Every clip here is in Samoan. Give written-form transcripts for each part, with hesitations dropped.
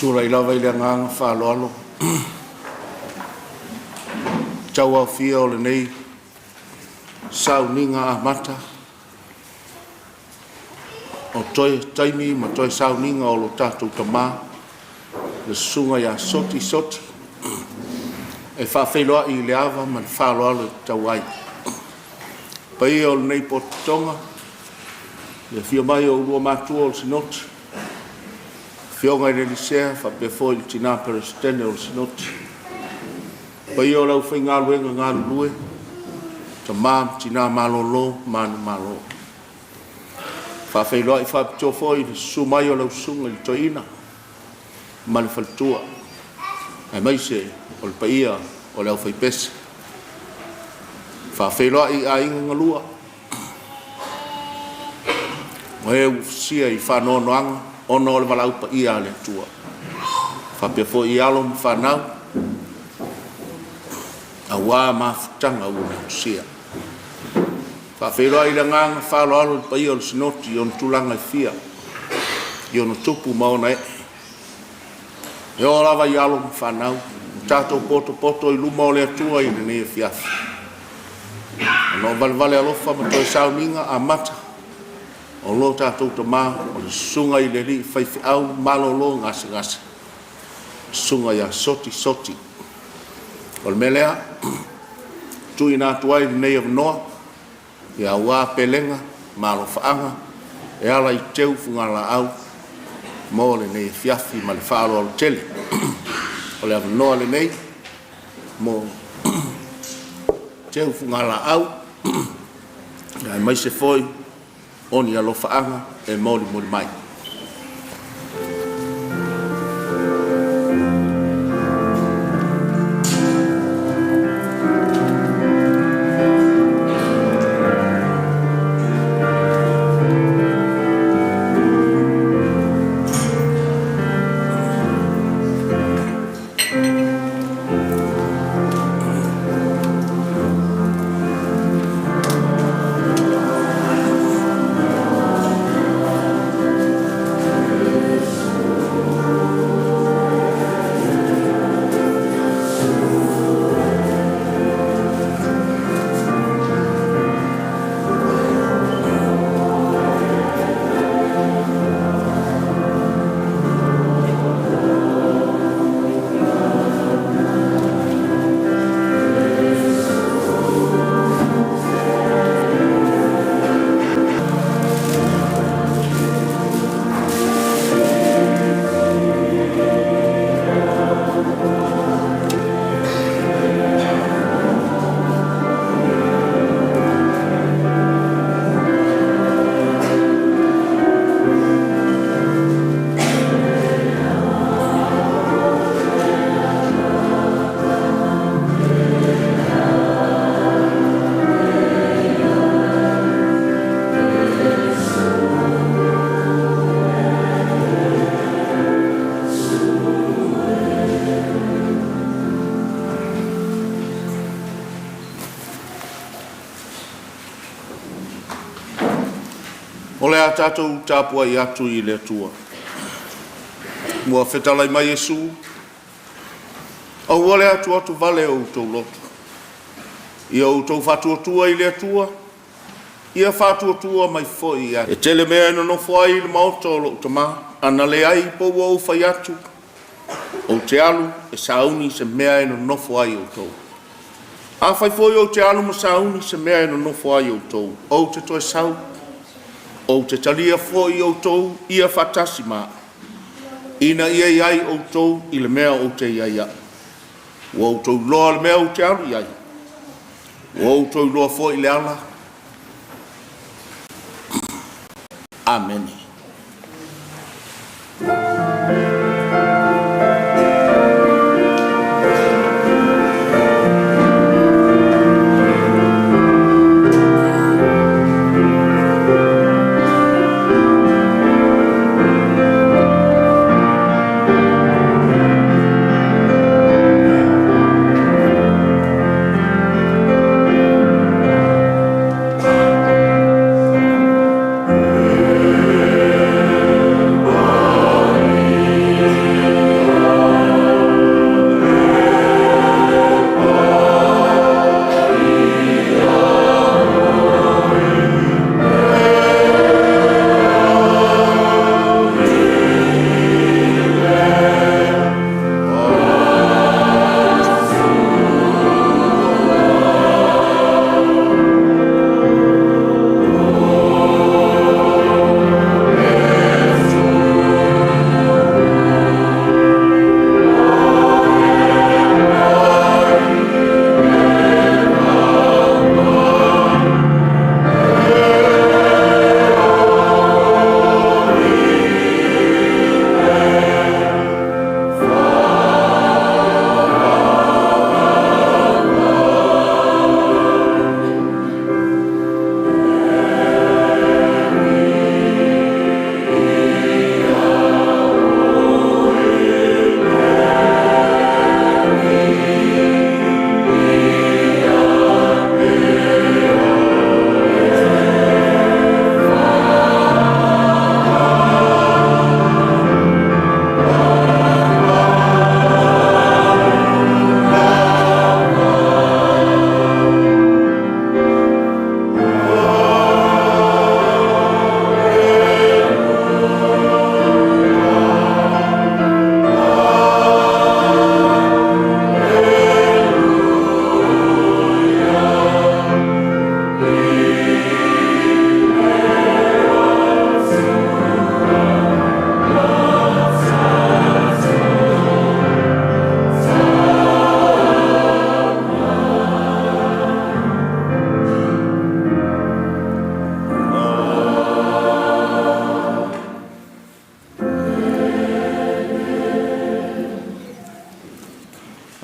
Tulai lava i le agaga faaaloalo tauaofia o lenei sauniga amata o toe taimi ma toe sauniga o lo tatou tama, le Susuga ia Soti Soti e faafeiloai i le ava ma le faaaloalo e tatau ai. Le paia o lenei potopotoga, i le afio mai o oulua Matua o le Sinoti, afioga i le alii Sea faapea foi le Tina Peresetene o le Sinoti, le paia o le aufaigaluega galulue, tama ma tina malolo manumalo. E faafeiloai faapitoa foi i le susu mai o lau Susuga i le Toeaina ma le faletua, aemaise o le paia o le aufaipese. E faafeiloai i aiga na lua, o e ua fusia i faanoanoaga ona o le valaau paia a le Atua, faapea foi alo ma fanau aua mafutaga ua motusia. E faafeiloai i le agaga faaaloalo i le paia o le Sinoti i ona tulaga e fia, i ona tupu ma ona ee, e oo lava i alo ma fanau, ua tatou potopoto i luma o le Atua i lenei afiafi, ona o valevale alofa ma toe sauniga amata o lo tatou tama o le susuga i le alii faifeau malolo gasegase, le susuga ia Soti Soti. O le mea lea, e tuuina atu ai lenei avanoa aua pelega ma alofaaga e ala i teu fugalaau mo lenei afiafi. Ma le faaaloalo tele. O le avanoa lenei mo teu fugalaau aemaise foi o ni alofaaga e molimoli mai. O le a tatou tapuai atu i le Atua. Ua fetalai mai Iesu, Aua le atuatu vale o outou loto, ia outou faatuatua i le Atua, ia faatuatua mai foi ia te. E tele mea e nonofo ai i le maota o lou Tama, ana leai po ua ou fai atu, ou te alu e sauni se mea e nonofo ai outou. Afai foi ou te alu ma sauni se mea e nonofo ai outou, ou te toe sau, ou te talia foi outou ia faatasi ma a'u, ina ia i ai outou i le mea ou te i ai a'u. Ua outou iloa le mea ou te alu i ai, ua outou iloa foi le ala. Amene.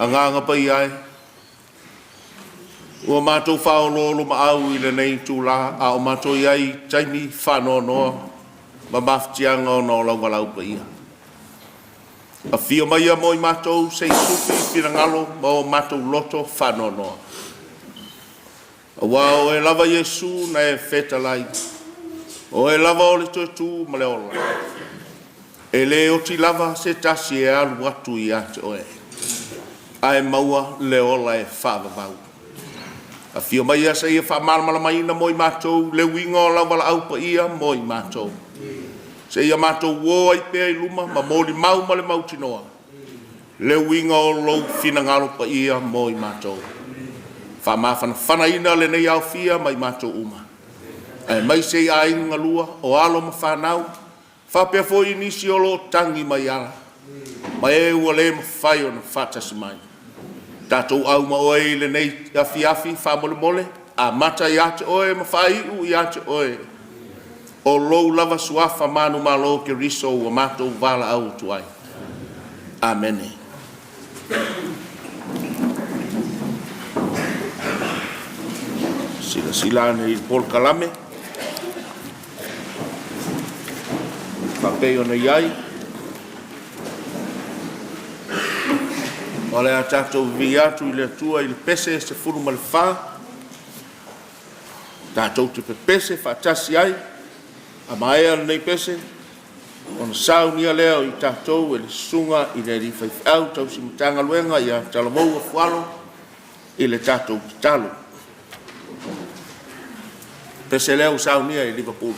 Agaga Paia e, ua matou faaoloolomaau i lenei itula a o matou i ai i taimi faanoanoa ma mafatiaga ona o lau valaau paia. Afio maia mo i matou se i sufi finagalo ma o matou loto faanoanoa, aua o Oe lava Iesu na e fetalai, o Oe lava o le Toetū ma le Ola, e le oti lava se tasi e alu atu ia te Oe ae maua le ola e faavavau. Afio maia se i faamalamalamaina mo i matou le uiga o lau valaau paia mo i matou, seia matou o ai pea i luma ma molimau ma le mautinoa le uiga o lou finagalo paia mo i matou. Faamafanafanaina lenei aofia ma i matou uma, aemaise i aiga galua, o alo ma fanau, faapea foi nisi o lo o tagi mai ala ma e ua le mafai ona faatasi mai. Tatou aumaoe i lenei afiafi faamolemole, amata ia te Oe ma faaiu ia te Oe, o lou lava Suafa manumalo o Keriso ua matou valaau atu ai. Amene. Silasila ane i le polokalame faapei ona i ai. O le a tatou vivii atu i le Atua i le pese 14, tatou te pepese faatasi ai. A maea lenei pese, ona saunia lea o i tatou e le Susuga i le alii Faifeau tausi Matagaluega ia Talavou Afualo i le tatou tatalo. O le pese lea ua saunia i Liverpool.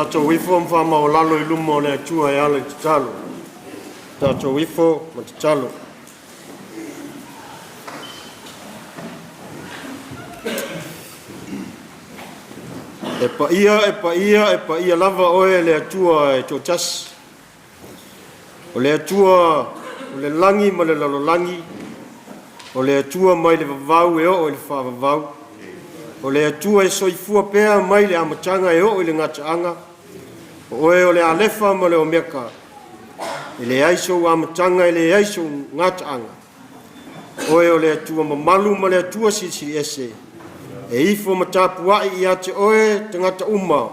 Tatou ifo ma faamaualalo i luma o le Atua e ala i tatalo. Tatou ifo ma tatalo. E paia, e paia, e paia lava oe le Atua e toatasi. O le Atua o le lagi ma le lalolagi, o le Atua mai le vavau e oo i le faavavau, o le Atua e soifua pea mai le amataga e oo i le gataaga, o oe o le Alefa ma le Omeka, e leai sou amataga e leai sou gataaga. O oe o le Atua mamalu ma le Atua silisili ese, e ifo ma tapuai ia te oe tagata uma,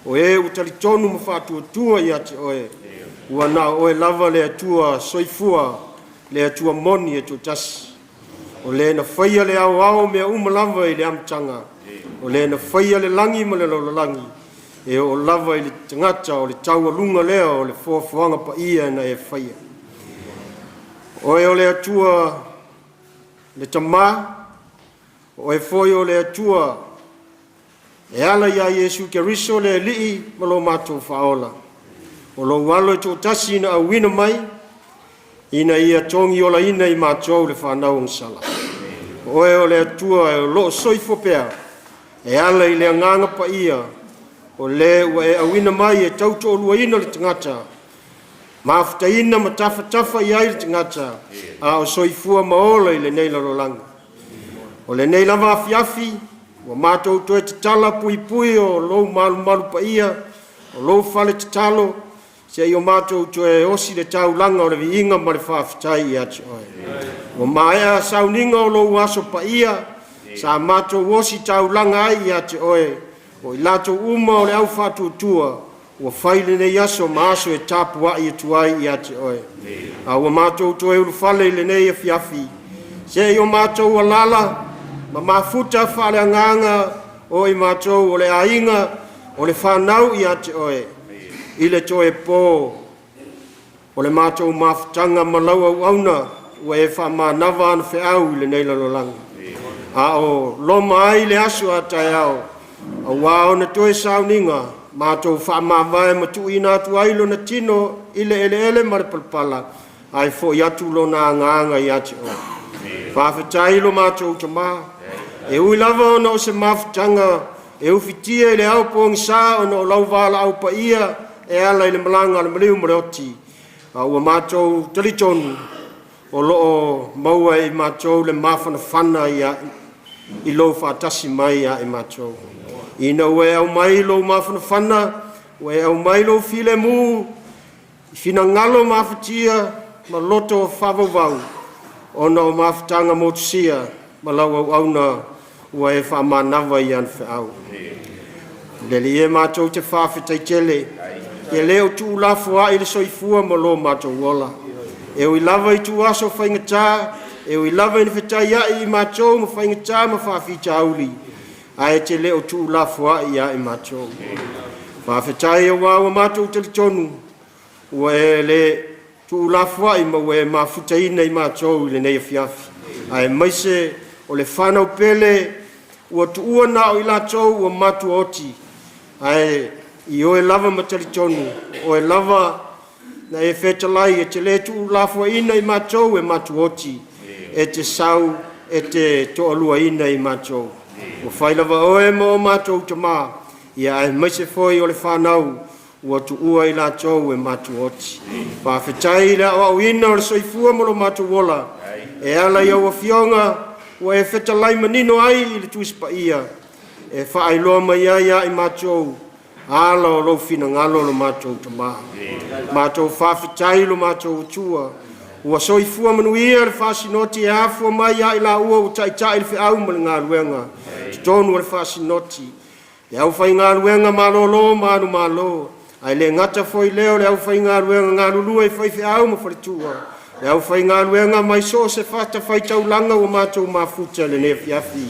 o e ua talitonu ma faatuatua ia te oe, ua na o oe lava le Atua soifua, le Atua moni e toatasi. O le na faia le aoao o mea uma lava i le amataga, o le na faia le lagi ma le lalolagi, e oo lava i le tagata o le taualuga lea o le foafoaga paia na e faia. O oe o le Atua le Tamā, o oe foi o le Atua e ala iā Iesu Keriso le Alii ma lo matou Faaola. O lou alo e toatasi na auina mai, ina ia togiolaina i matou le fanau agasala. O oe o le Atua o loo soifua pea e ala i le Agaga Paia, o le ua e auina mai e tautoaluaina le tagata, mafutaina ma tafatafa i ai le tagata, a o soifua ma ola i lenei lalolagi. O lenei lava afiafi, ua matou toe tatala puipui o lou malumalu paia, o lou fale tatalo, seia o matou toe osi le taulaga o le viiga ma le faafetai ia te oe. Ua maea sauniga o lou aso paia, sa matou osi taulaga ai ia te oe, o i latou uma o le au faatuatua, ua fai lenei aso ma aso e tapuai atu ai ia te oe. A ua matou toe ulufale i lenei afiafi, seia o matou alaala ma mafuta faaleagaga o i matou o le aiga o le fanau ia te oe, i le toe po o le matou mafutaga ma lau auauna ua e faamanava ana feau i lenei lalolagi. A o loma ai le aso a taeao, auā ona toe sauniga, matou faamavae ma tuuina atu ai lona tino i le eleele ma le palapala, ae foi atu lona agaga ia te oe. Faafetai lo matou Tamā, e ui lava ona o se mafutaga e ufitia i le ao pogisa ona o lau valaau paia e ala i le malaga a le maliu ma le oti, a ua matou talitonu o loo maua e i matou le mafanafana ia i lou faatasi mai ia i matou. Ina ua e aumai lou mafanafana, ua e aumai lou filemu i finagalo mafatia ma loto faavauvau, ona o mafutaga motusia ma lau auauna ua e faamanava i ana feau. Le Alii e, matou te faafetai tele, e le o tuulafoai le soifua ma lo matou ola. E ui lava i tuaso faigata, e ui lava ina fetaiai i matou ma faigata ma faafitauli, ae te le o tuulafoai ia i matou. Faafetai auā ua matou talitonu, ua e le tuulafoai ma ua e mafutaina i matou i lenei afiafi. Aemaise o le fanau pele ua tuua na o i latou ua matuaoti, ae i oe lava ma talitonu, o oe lava na e fetalai e te le tuulafoaiina i matou e matuoti, e te sau e te toaluaina i matou. Ua fai lava oe ma o matou tamā, ia aemaise foi o le fanau ua tuua i latou e matuoti. Faafetai i le aoaoina o le soifua ma lo matou ola, e ala i au afioga ua e fetalai manino ai i le Tusi Paia, e faailoa mai ai ia i matou ala o lou finagalo lo matou Tamā. Matou faafetai lo matou Atua, ua soifua manuia le faasinoti e afua mai ia i laua ua taitai le feau ma le galuega totonu o le faasinoti, le aufaigaluega malolo ma manumalo, ae le gata foi lea o le aufaigaluega galulue i faifeau ma faletua, le aufaigaluega mai so o se fatafaitaulaga ua matou mafuta i lenei afiafi.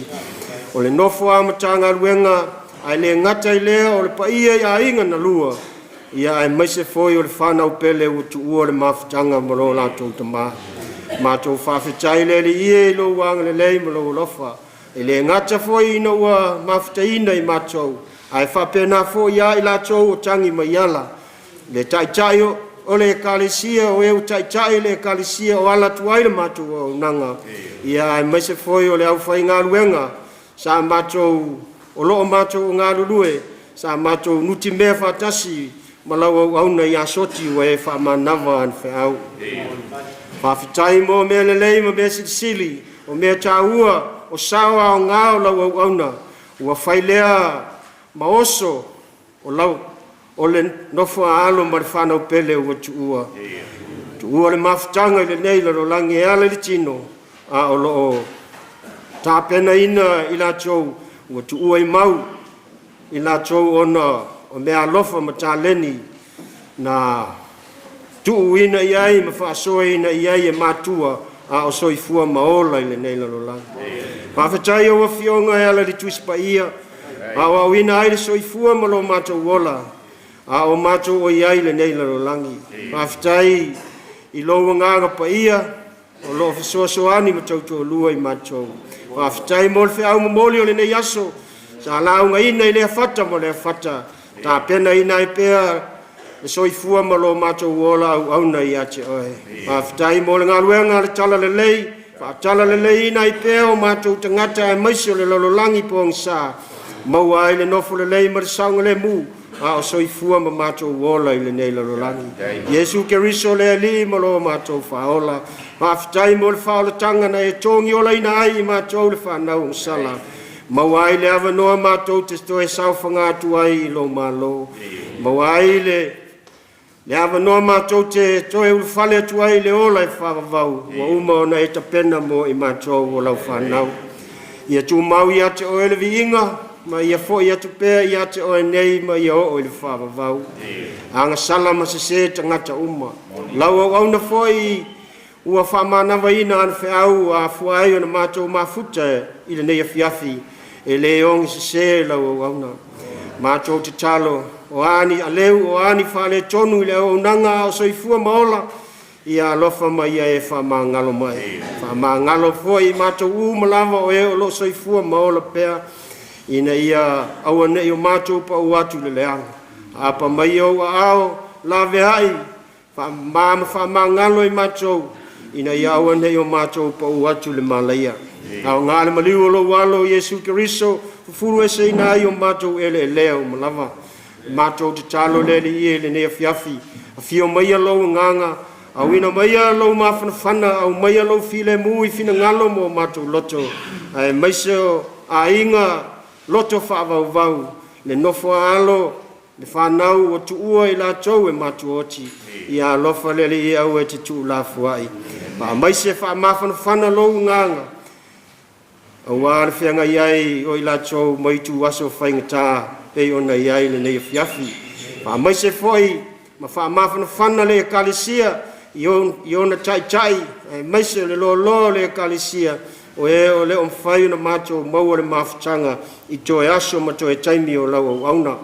O le nofo a Matagaluega, ae le gata i lea o le paia i aiga na lua, ia aemaise foi o le fanau pele ua tuua le mafutaga ma lo latou tamā. Matou faafetai le Alii e i lou agalelei ma lou alofa, e le gata foi ina ua mafutaina i matou, Ae faapena foi ia i latou o tagi mai ala, le taitai o le ekalesia o e ua taitai le ekalesia o ala atu ai le matou auaunaga, ia aemaise foi o le aufaigaluega sa matou o lo o matou galulue sa matou nutimea faatasi ma lau auauna ia Soti ua e faamanava ana feau. Faafetai mo mea lelei ma mea silisili, o mea taua, o sao aoga o lau auauna, ua fai lea ma oso o lau o le nofo a alo ma le fanau pele ua tuua. Tuua le mafutaga i lenei lalolagi e ala i le tino, a o lo o tapenaina i latou ua tuua i mau i latou ona o meaalofa ma taleni na tuuina i ai ma faasoaina i ai e matua a o soifua ma ola i lenei lalolagi. Faafetai lau Afioga e ala i le Tusi Paia, aoaoina ai le soifua ma lo matou ola, a o matou o i ai i lenei lalolagi. Faafetai i lou agaga paia o lo o fesoasoani ma tautoalua i matou. Faafetai mo le feau momoli o lenei aso, sa laugaina i lea fata ma lea fata, tapenaina ai pea le soifua ma lo matou ola auauna ia te oe. Faafetai mo le galuega a le Talalelei, faatalaleleiina ai pea o matou tagata aemaise o le lalolagi pogisa, maua ai le nofo lelei ma le saogalemu, a o soifua ma matou ola i lenei lalolagi. Iesu Keriso le Alii ma lo matou Faaola, faafetai mo le faaolataga na e togiolaina ai i matou le fanau agasala, maua ai le avanoa matou te toe saofaga atu ai i lou Malo, maua ai le avanoa matou te toe ulufale atu ai i le ola e faavavau ua uma ona e tapena mo i matou o lau fanau. Ia tumau ia te oe le viiga, ma ia foi atu pea ia te oe nei ma ia oo i le faavavau. Agasala ma sesē tagata uma. Lau auauna foi ua faamanavaina ana feau ua afua ai ona matou mafuta i lenei afiafi, e le oge sesē lau auauna. Matou tatalo, o a ni aleu, o a ni faaletonu i le auaunaga a o soifua ma ola, ia alofa ma ia e faamagalo mai. Faamagalo foi i matou uma lava o e o lo o soifua ma ola pea, ina ia aua ne i o matou pau atu i le leaga. Aapa mai ou aao laveai, faamama ma faamagalo i matou, ina ia aua ne i o matou pau atu i le malaia. Aoga le maliu o lou alo Iesu Keriso, fufulueseina ai o matou eleelea uma lava. Matou tatalo le Alii e i lenei afiafi, afio maia lou agaga, auina maia lou mafanafana, aumaia lou filemu i finagalo ma o matou loto, aemaise o aiga loto faavauvau, le nofo a alo, le fanau ua tuua i latou e matuoti. Ia alofa le Alii aua e te tuulafoai. Faamaise faamafanafana lou agaga, aua le feagai ai o i latou mai ituaso faigata pei ona i ai lenei afiafi. Faamaise foi ma faamafanafana le ekalesia i ona taitai, aemaise o le loaloa o le ekalesia, o e o le o mafai ona matou maua le mafutaga i toe aso ma toe taimi o lau auauna.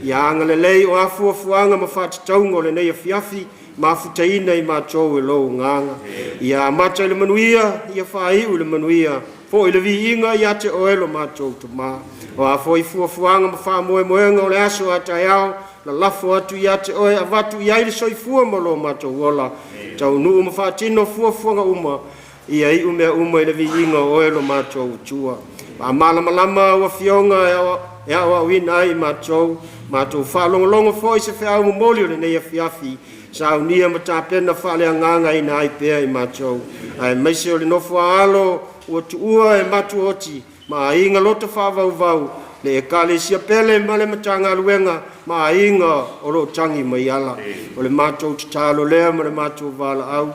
Ia agalelei o afuafuaga ma faatatauga o lenei afiafi, mafutaina i matou e lou agaga. Ia amata i le manuia, ia faaiu i le manuia, foi le viiga ia te oe lo matou Tamā. O a foi fuafuaga ma faamoemoega o le aso a taeao, lalafo atu ia te oe, avatu i ai le soifua ma lo matou ola, taunuu ma faatino fuafuaga uma, ia iu mea uma i le viiga o oe lo matou Atua. Faamalamalama au afioga e aoaoina ai i matou, matou faalogologo foi se feau momoli o lenei afiafi, saunia ma tapena faaleagagaina ai pea i matou, aemaise o le nofo a alo ua tuua e matuoti ma aiga loto faavauvau, le ekalesia pele ma le Matagaluega ma aiga o lo o tagi mai ala. O le matou tatalo lea ma le matou valaau.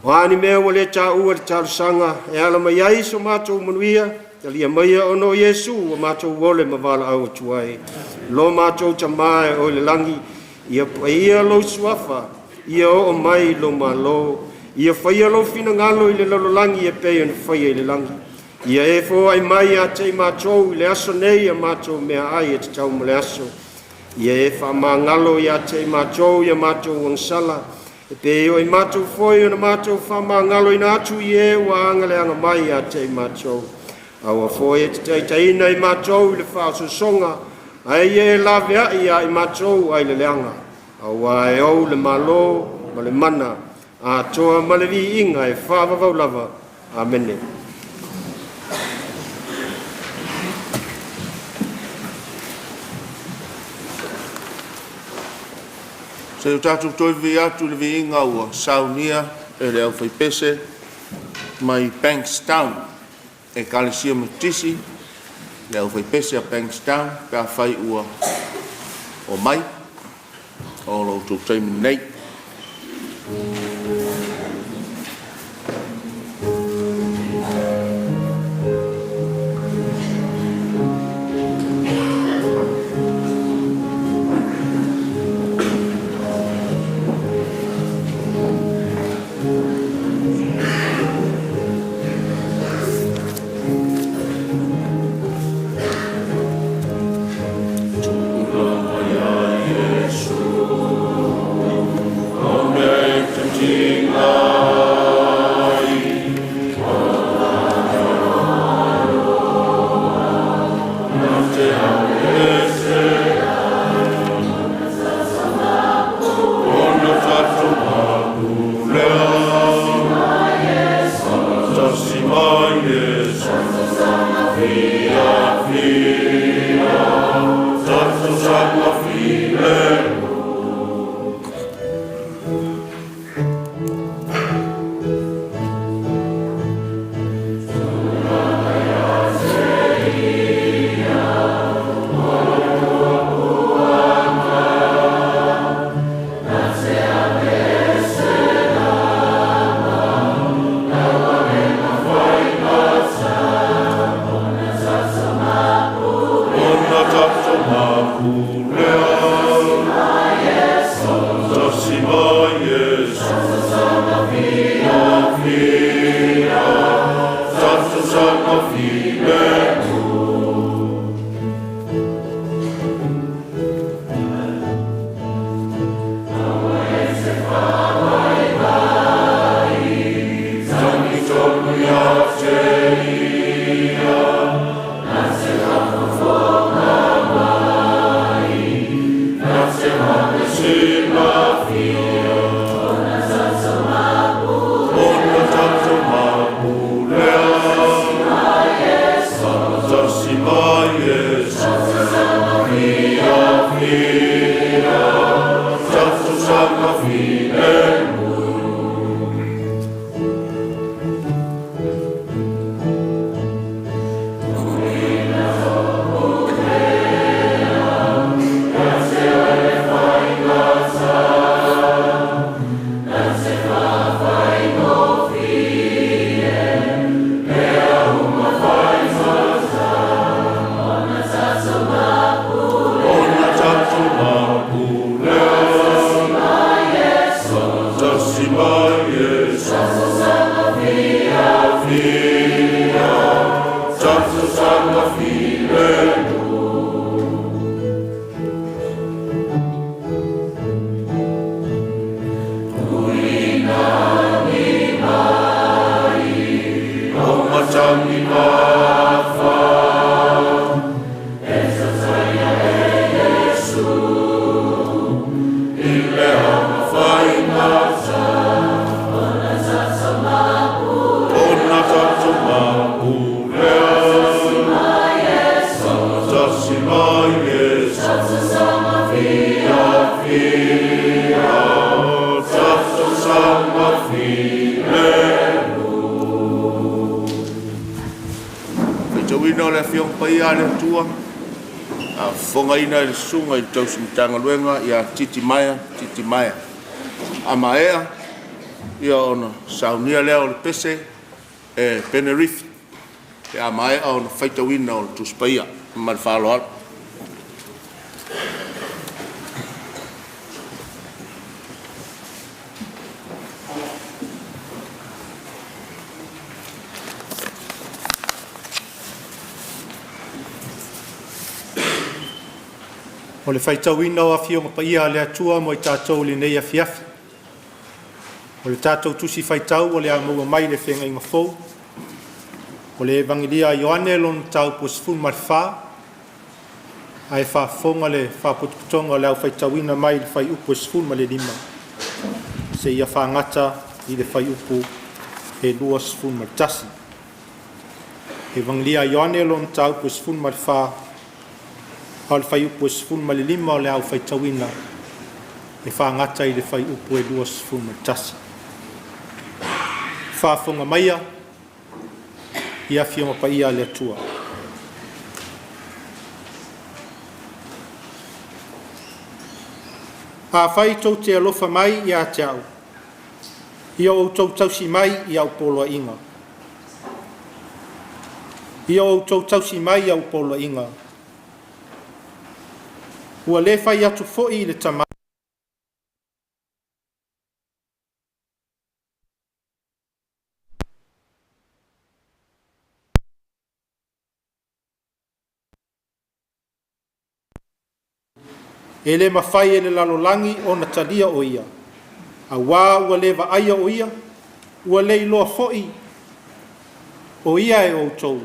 O a ni mea ua le taua i le talosaga e ala mai ai so matou manuia, talia maia ona o Iesu ua matou ole ma valaau atu ai. Lo matou Tamā e o i le lagi, ia paia lou suafa, ia oo mai lou malo, ia faia lou finagalo i le lalolagi e pei ona faia i le lagi. Ia e foai mai ia te i matou i le aso nei a matou meaai e tatau mo le aso. Ia e faamagalo ia te i matou ia matou agasala, e pei o i matou foi ona matou faamagaloina atu i e ua agaleaga mai ia te i matou. Aua foi e te taitaiina i matou i le faaososoga, Ae ia e laveai ia i matou ai le leaga, auā e ou le Malo ma le mana atoa ma le viiga e faavavau lava. Amene. Se i o tatou toe viia atu i le viiga ua saunia e le aufaipese mai Bankstown, Ekalesia Metotisi, le aufaipese a Bankstown pe afai ua omai, o lo outou taimi lenei. Faitauina o le Afioga Paia a le Atua, faafofogaina e le Susuga i le Tausi Matagaluega ia Titimaea Titimaea. A maea, ia ona saunia lea o le pese e Penerifi pe a maea ona faitauina o le Tusi Paia. Ma le faaaloalo. O le faitauina o Afioga Paia a le Atua mo i tatou i lenei afiafi. O le tatou tusi faitau o le a maua mai le Feagaiga Fou, o le Evagelia a Ioane lona mataupu e 14, Ae faafofoga le faapotopotoga o le au faitauina mai le fuaiupu e 15 seia faagata i le fuaiupu e 21. Euagilia a Ioane lona mataupu e 14, a o le fuaiupu e 15 o le a ou faitauina e faagata i le fuaiupu e 21. Faafofoga maia i Afioga Paia a le Atua. Afai tou te alofa mai ia te a'u, ia outou tausi mai i a'u poloaiga. Ia outou tausi mai i a'u poloaiga. Ua le fai atu foi i le Tama e le mafai e le lalolagi ona talia o ia, auā ua le vaaia o ia, ua le iloa foi o ia e outou.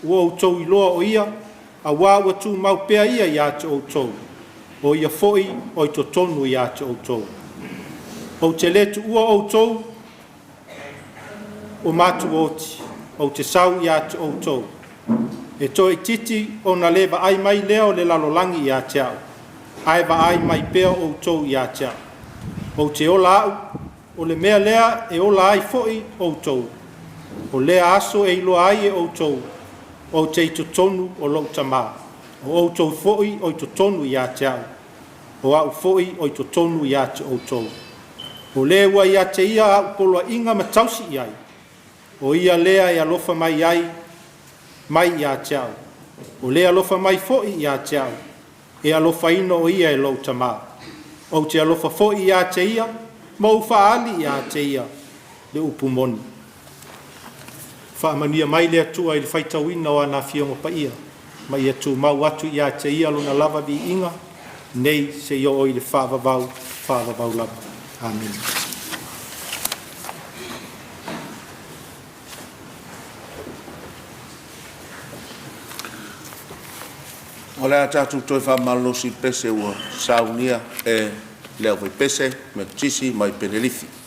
Ua outou iloa o ia, auā ua tumau pea ia ia te outou, o ia foi o i totonu ia te outou. Ou te le tuua outou o matuoti, ou te sau ia te outou. E toaitiiti ona le vaai mai lea o le lalolagi ia te a'u, ae vaai mai pea outou ia te a'u. Ou te ola a'u, o le mea lea e ola ai foi outou. O lea aso e iloa ai e outou, ou te i totonu o lou Tamā, o outou foi o i totonu ia te a'u, o a'u foi o i totonu ia te outou. O le ua ia te ia a'u poloaiga ma tausi i ai, o ia lea e alofa mai ai mai ia te a'u. O le alofa mai foi ia te a'u, e alofaina o ia e lou Tamā. Ou te alofa foi ia te ia, ma ou faaali ia te ia le upu moni. Faamanuia mai le Atua i le faitauina o ana Afioga Paia, ma ia tumau atu ia te ia lona lava viiga, nei seia oo i le faavavau, faavavau lava. Amene. O le a tatou toe faamalolosi i le pese ua saunia e le aufaipese Metotisi mai Penelifi.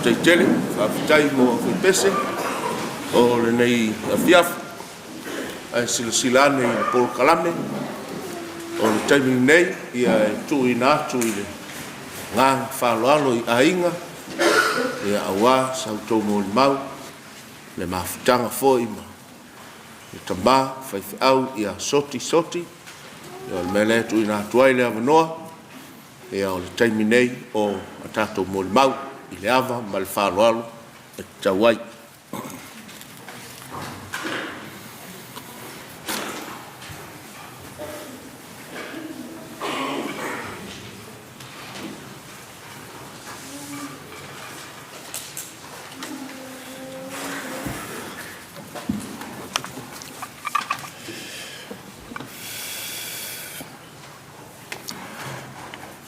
Faafetai tele, faafetai mo faipese o lenei afiafi. Ae silasila ane i le polokalame o le taimi lenei, ia e tuuina atu i le agaga faaaloalo i aiga aua sa outou molimau, le mafutaga foi ma le tama faifeau ia Soti Soti. Ia o le mea lea e tuuina atu ai le avanoa, o le taimi nei o a tatou molimau i le ava ma le faaaloalo e tatau ai.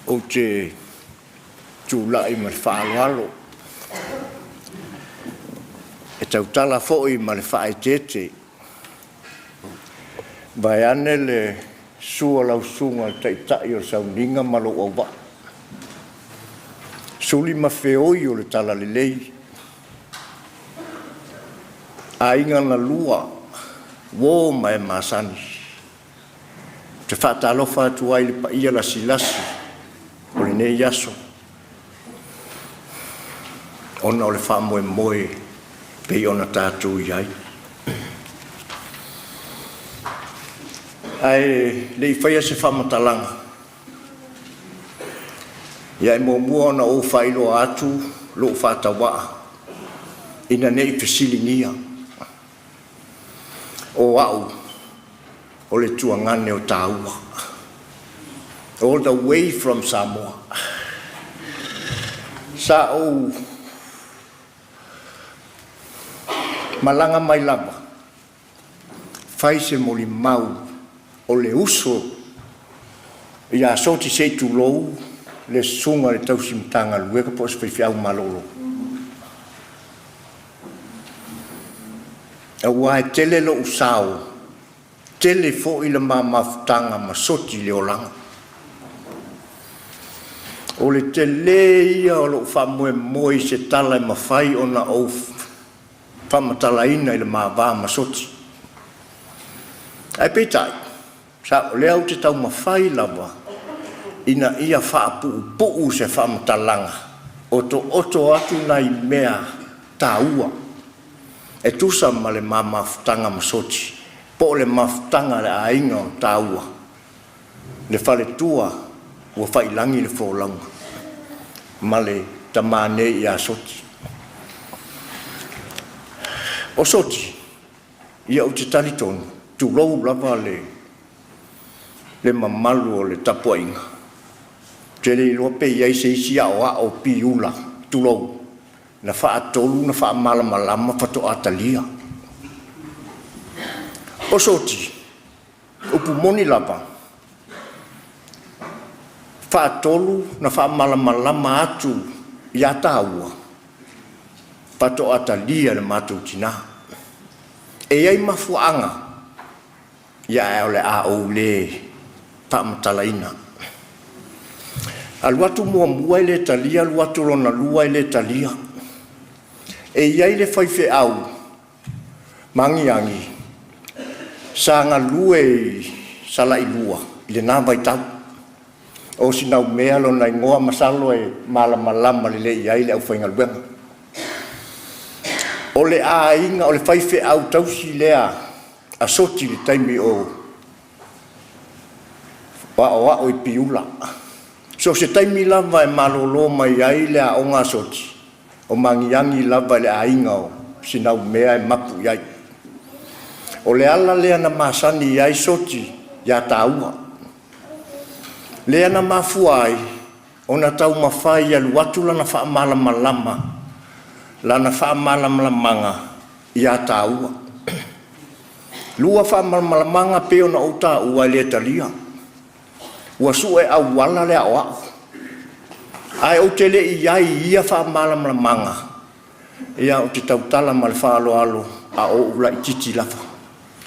Ou te tulai ma le faaaloalo e tautala foi ma le faaeteete vaeane le susu o lau Susuga i le Taitai o le Sauniga ma lou auvaa, suli ma feoi o le Talalelei, aiga na lua, uo ma e masani. Ou te faatalofa atu ai i le paia lasilasi o lenei aso, ona o le faamoemoe e pei ona tatou i ai. Ae le i faia se faamatalaga, ia e muamua ona ou faailoa atu lou faatauaa ina ne i fesiligia o au o le tuagane o taua. All the way from Samoa. Sa ou malaga mai lava fai se molimau o le uso ia Soti se i tulou le susuga i le tausi Matagaluega po o se faifeau malolo. Aua e tele lou sao, tele foi le ma mafutaga ma Soti i le olaga. O le tele ia o lou faamoemoe i se tala e mafai ona ou faamatalaina i le ma va ma Soti. Ae peitai, sa o lea ou te taumafai lava ina ia faapuupuu se faamatalaga, otooto atu nai mea taua e tusa ma le ma mafutaga ma Soti, po o le mafutaga a le aiga o taua, le faletua ua faiilagi le folauga ma le tama nei ia Soti. O Soti, ia ou te talitonu, tulou lava le mamalu o le tapuaiga, ou te le iloa pe i ai se isi aoao piula, tulou, na faatolu na faamalamalama faatoa talia. O Soti, upu moni lava, faatolu na faamalamalama atu ia taua faatoa talia le matou tina. E i ai mafuaaga, ia ae o le a ou le faamatalaina. Alu atu muamua e le talia, alu atu lona lua e le talia. E i ai le faifeau magiagi sa galue i Salailua i lena vaitau. O Sinaumea lona igoa, masalo e malamalama lelei i ai le aufaigaluega. O le aiga, o le faifeau tausi lea a Soti i le taimi o aoao i Piula. So o se taimi lava e malolo mai ai le aoga a Soti, o magiagi lava i le aiga o Sinaumea e mapu i ai. O le ala lea na masani ai Soti ia taua, lea na mafua ai ona taumafai e alu atu lana faamalamalama, lana faamalamalamaga ia taua. Lua faamalamalamaga pei ona ou taua e le talia. Ua sue auala le aoao. Ae ou te le i i ai i ia faamalamalamaga, ia ou te tautala ma le faaaloalo a o ou laitiiti lava.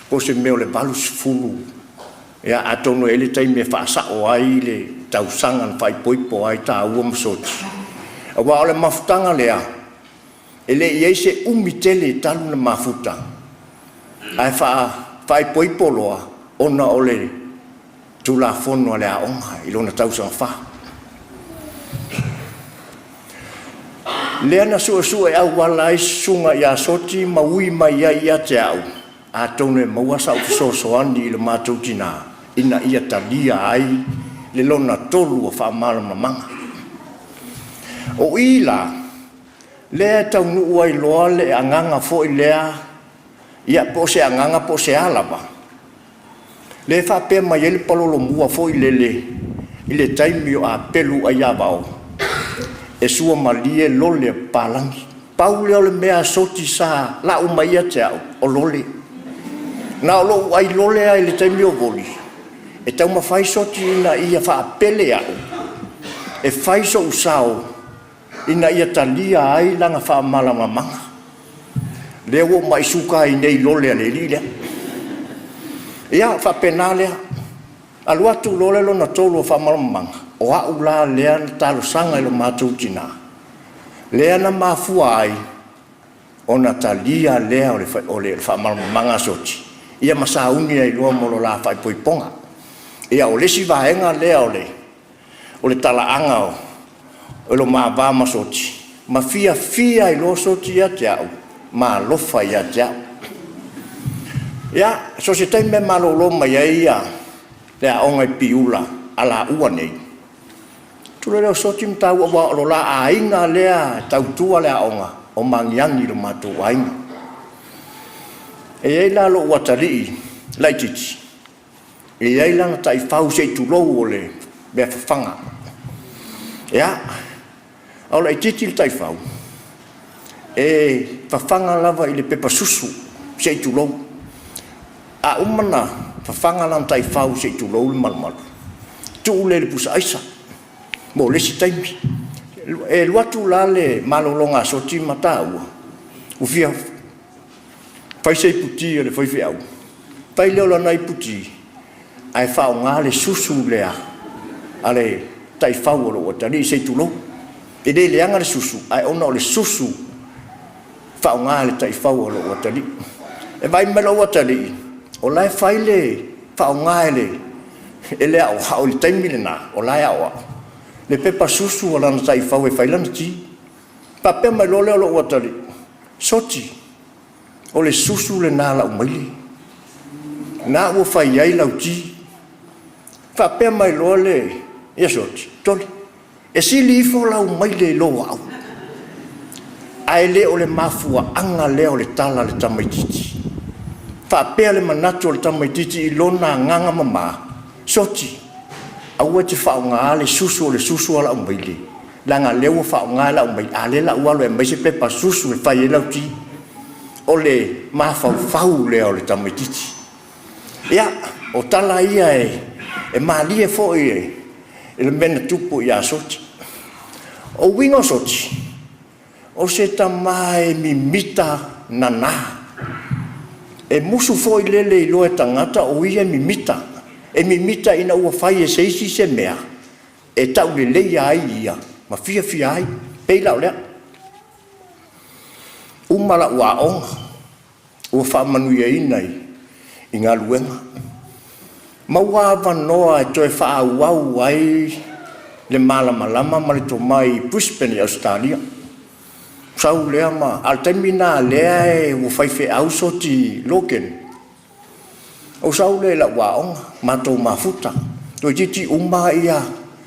Po o se mea o le 80, ia atonu e i ai le taimi e faasao ai le tausaga na faaipoipo ai taua ma Soti. Aua o le mafutaga lea, E le i i ai se umi tele talu na mafuta, ae faaipoipo loa ona o le Tulafono a le aoga i lona tausaga fa. Lea na suesue auala ai susuga ia Soti ma ui mai ai ia te au, atonu e maua sau fesoasoani i lo matou tina ina ia talia ai le lona tolu o faamalamalamaga. O i la, lea e taunuu ai loa le agaga foi lea, ia po o se agaga po o se a lava, lea e faapea mai ai le palolomua foi lele i le taimi o Apelu Aiavao, e suamalie lole a papalagi. Pau lea o le mea a Soti sa lau mai ia te au, o lole. Na o lou ai lole lava i le taimi o voli, e taumafai Soti ina ia faapele au, e fai sou sao ina ia talia ai lana faamalamalamaga. Lea ua ou mai suka ai nei i lole a le alii lea. Ia, faapena lea. Alu atu loa le lona tolu o faamalamalamaga, o au la lea na talosaga i lo matou tina, lea na mafua ai ona talia lea o le faamalamalamaga a Soti, ia ma sauni ai loa mo le la faaipoipoga. Ia, o le isi vaega lea o le talaaga o lo ma va ma Soti, ma fiafia ai loa Soti ia te au ma alofa ia te au. Ia, so o se taimi e malolo mai ai le aoga i Piula a laua nei, tula lea o Soti ma taua, aua o lo la aiga lea e tautua le aoga o Magiagi i lo matou aiga. E i ai la lou atalii laitiiti, e i ai lana taifau se i tulou o le mea fafaga. Ia, a o laitiiti le taifau, e fafaga lava i le pepa susu se i tulou. A uma ona fafaga lana taifau se i tulou le malumalu, tuu lea i le pusa aisa mo le isi taimi. E alu atu la le malologa a Soti ma taua, ua fia fai se iputi a le faifeau, fai lea o lana iputi ae faaaoga le susu lea a le taifau o lou atalii se i tulou. E le leaga le susu, ae ona o le susu faaaoga e le taifau o lou atalii. E vaai mai lou atalii, o la e fai le faaaoga e le e le aoao i le taimi lena, o la e aoao le pepa susu a lana taifau e fai lana ti. Faapea mai loa lea o lou atalii, Soti, o le susu lena a lau maile, na ua fai ai lau ti. Faapea mai loa le, ia Soti, tole, e sili ifo lau maile i lo au. Ae le o le mafuaaga lea o le tala a le tamaitiiti. Faapea le manatu o le tamaitiiti i lona agaga mama, Soti, aua e te faaaogaa le susu o le susu a lau maile, leaga o lea ua faaaoga e lau maile, a o lea o le a ou alu e aumai se pepa susu e fai ai lau ti. O le mafaufau lea o le tamaitiiti. Ia, o tala ia e malie foi i le mea na tupu ia Soti. O uiga o Soti, o se tama e mimita nana. E musu foi lele iloa e tagata o ia e mimita. E mimita ina ua fai e se isi se mea e tauleleia ai ia ma fiafia ai. Pei la o lea. Uma lau aoga, ua faamanuiaina i galuega. Maua avanoa e toe faaauau ai le malamalama ma le tomai i Brisbane i Ausetalia. Sau lea ma, a o le taimi lena lea e ua faifeau Soti Logan. Ou sau lea i lau aoga, matou mafuta, toeitiiti uma ia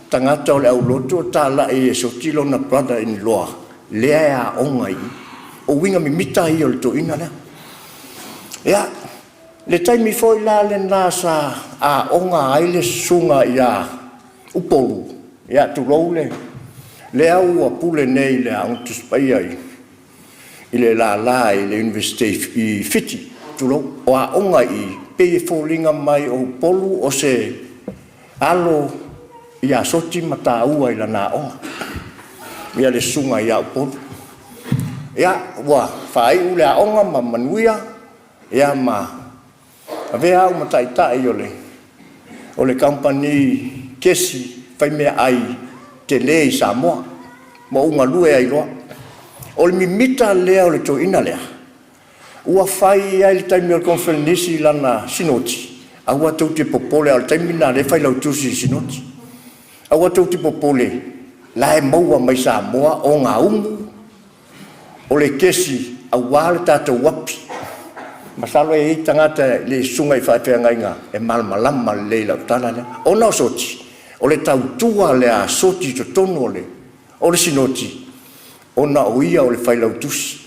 tagata o le aulotu o talai e Soti lona brother in law lea e aoga i i. O uiga mimita ia o le toeaina lea. Ia, le taimi foi la lena sa aoga ai le susuga ia Upolu, ia tulou le, lea ua pule nei i le Aoga Tusi Paia i i le lala i le Iunivesite i Fiti, tulou, o aoga i i, pei e foliga mai o Upolu o se alo ia Soti ma taua i lana aoga, ia le susuga ia Upolu. Ia, ua faaiu le aoga ma manuia, ia ma Avea au ma taitai o le o le kamupani kesi faimeaai tele i Samoa ma ou galue ai loa. O le mimita lea o le toeaina lea, ua fai ai i le taimi o le Koneferenisi lana Sinoti, aua tou te popole, a o le taimi lena o lea e failautusi i le Sinoti. Aua tou te popole, la e maua mai Samoa ogaumu o le kesi aua le tatou uapi. Masalo e i ai tagata le susuga i faafeagaiga e malamalama lelei i lau tala lea. Ona o Soti, o le tautua lea a Soti i totonu o le Sinoti, ona o ia o le failautusi.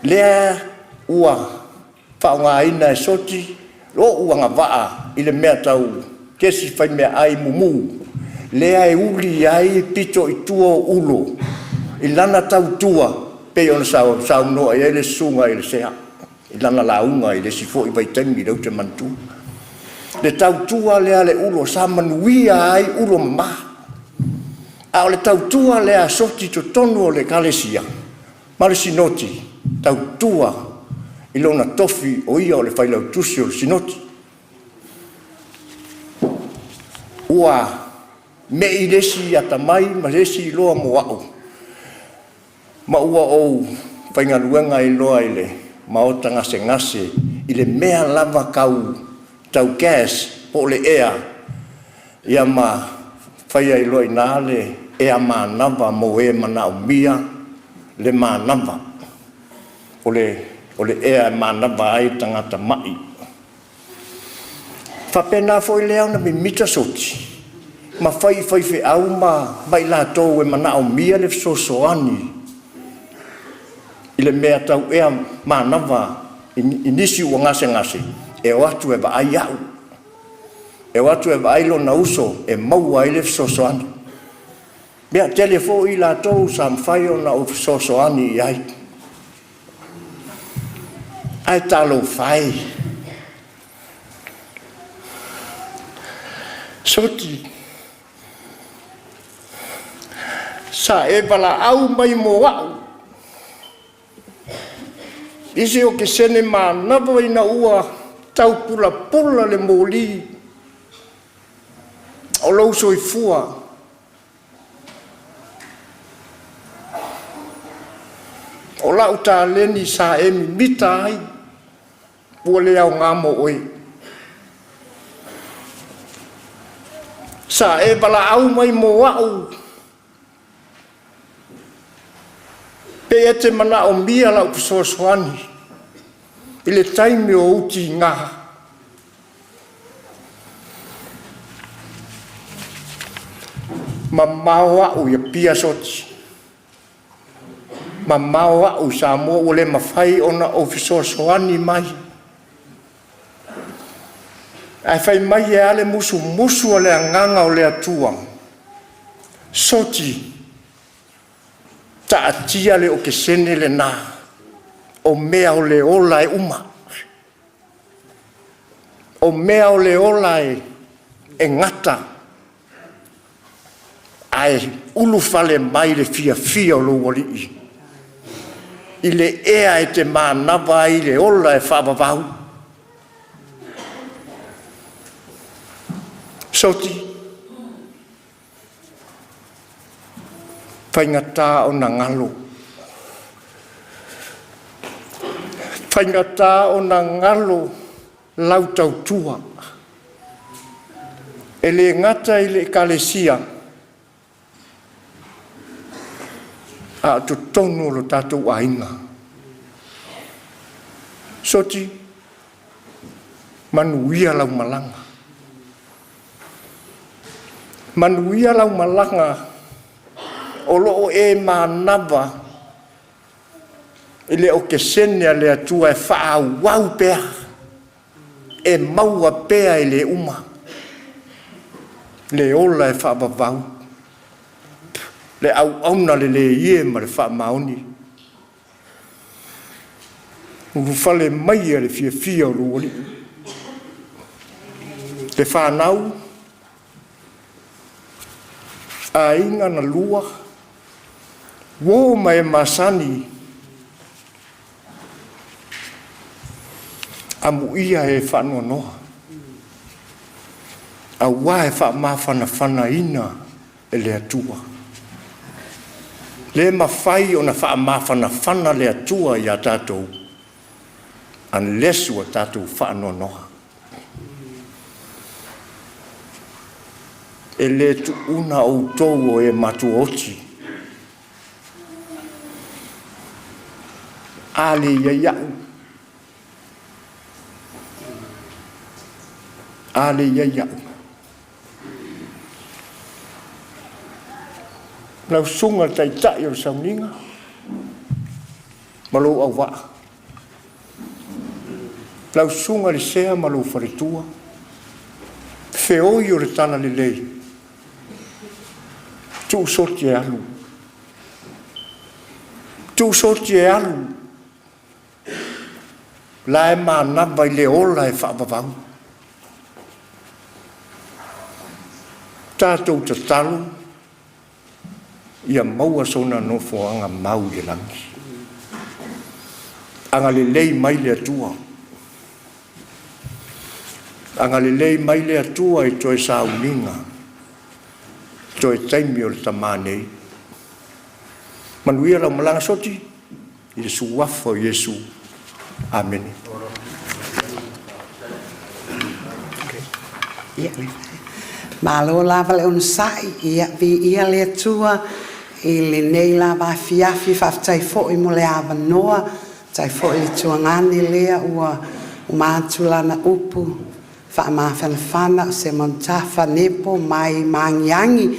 Lea ua faaaogaina e Soti lou agavaa i le mea tau kesi faimeaai mumu, lea e uli ai pito i tua o Ulo i lana tautua pei ona saunoa i ai le susuga i le Sea i lana lauga i le isi foi vaitaimi lea ou te manatua. Le tautua lea a le Ulo sa manuia ai Ulo mama. A o le tautua lea a Soti i totonu o le Ekalesia ma le Sinoti, tautua i lona tofi o ia o le failautusi o le Sinoti. Ua mei le isi atamai ma le isi iloa mo au, ma ua ou faigaluega ai loa i le maota gasegase i le mea lava tau tau gas po o le ea, ia ma fai ai loa i ina le ea manava mo e manaomia le manava. O le o le ea e manava ai tagata ma'i. Faapena foi lea ona mimita Soti ma fai i faifeau ma ma i latou e manaomia le fesoasoani i le mea tau ea manava i nisi ua gasegase, e o atu e vaai au, e o atu e vaai lona uso e maua ai le fesoasoani. Ia, tele foi i latou sa mafai ona ou fesoasoani i ai. Ae talofa e, Soti, sa e valaau mai mo au i se okesene manava ina ua taupulapula le moli o lou soifua. O lau taleni sa e mimita ai, ua le aoga mo oe. Sa e valaau mai mo au, pe e te manaomia lau fesoasoani i le taimi o ou tiga. Mamao au i Apia Soti, mamao au i Samoa ua le mafai ona ou fesoasoani mai. Ae fai mai e a le musumusu a le Agaga o le Atua, Soti, taatia le okesene lena, o mea o le ola e uma. O mea o le ola e, e gata, ae ulufale mai le fiafia o lou alii i le ea e te manava ai le ola e faavavau. Soti, faigata ona galo, faigata ona galo lau tautua. E le gata i le Ekalesia, a o totonu o lo tatou aiga. Soti, manuia lau malaga. Manuia lau malaga o lo o e manava i le okesene a le Atua e faaauau pea, e maua pea e le uma le ola e faavavau, le auauna lelei e ma le faamaoni. Ulufale maia le fiafia o lou Alii. Le fanau, aiga na lua, uo ma e masani, amuia e faanoanoa, aua e faamafanafanaina e le Atua. Le mafai ona faamafanafana le Atua iā tatou unless ua tatou faanoanoa. E le tuuna outou o e matuaoti. A le i ai a'u, a le i ai a'u. Lau susuga i le Taitai o le Sauniga ma lou auvaa, lau susuga i le Sea ma lou faletua, feoi o le talalelei, tuu soti e alu, tuu soti e alu, la e manava i le ola e faavavau. Tatou tatalo ia maua sona nofoaga mau i le lagi. Agalelei mai le Atua. Agalelei mai le Atua i toe sauniga, toe taimi o le tamā nei. Manuia lau malaga soti i le suafa o Iesu. Amene. Ia, malo lava le onosai, ia, viia le Atua i lenei lava afiafi, faafetai foi mo le avanoa, faafetai foi le tuagane lea ua uma atu lana upu faamafanafana o Seumanutafa Nepo mai Magiagi.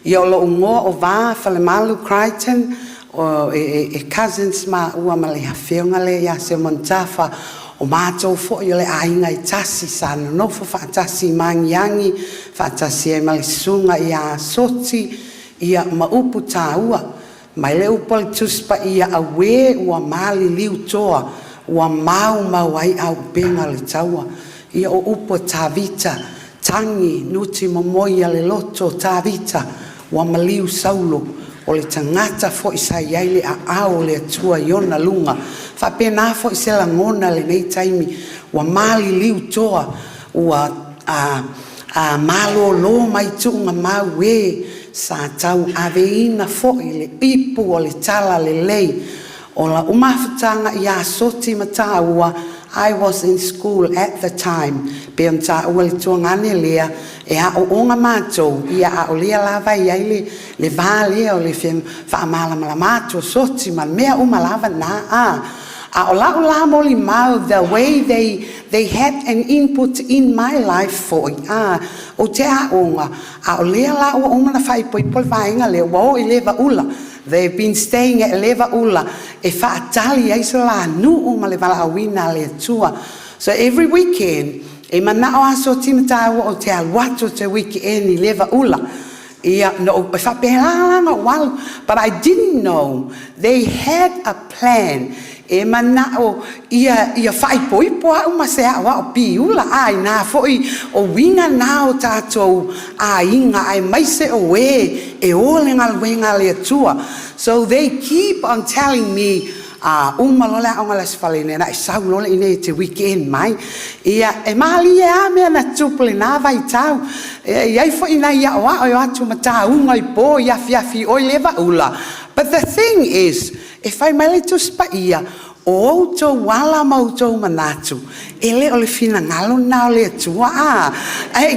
Ia, o lou igoa o Va Falemalu Crichton, o e cousins maua ma le afioga lea ia Seumanutafa, o matou foi o le aiga e tasi sa nonofo faatasi i Magiagi, faatasi ai ma le susuga ia Soti, ia ma upu taua. Mai le upu a le Tusi Paia, auē ua maliliu toa, ua maumau ai auupega o le taua. Ia, o upu a Tavita, tagi nuti momoi a le loto o Tavita, ua maliu Saulo, o le tagata foi sa i ai le aao o le Atua i ona luga. Faapena foi se lagona i lenei taimi, ua maliliu toa, ua malolo mai tuugamau e sa tauaveina foi le ipu o le talalelei. O la'u mafutaga ia Soti ma tāua, I was in school at the time, pe ona tāua le tuagane lea e aooga matou, ia a o lea lava e i ai le va lea o le faamalamalama atu o Soti ma mea uma lava na a o la'u la molimau, the way they had an input in my life foi a ou te aoga a o lea la ua uma na faaipoipo le vaega lea ua o i Levaula. They've been staying at Levaula e faatali ai so la nuu ma le valaauina a le Atua. So every weekend e manao aso timataua o te alu atu o te weekend i Levaula. Ia, no, e faapela la na ou alu. But I didn't know they had a plan. E manao ia faaipoipo au ma se ao ao piula a ina foi o uiga na o tatou aiga ae maise o e e o le galuega a le Atua. So they keep on telling me, a uma loa le aoga le Aso Faraile na e sau loa le i te weekend mai. Ia, e malie a mea na tupu lena vaitau. E i ai foi nai aoao e o atu ma tāuga i po i afiafi oi Levaula. But the thing is, e fai mai le Tusi Paia, o outou ala ma outou manatu, e le o le finagalo na o le Atua a.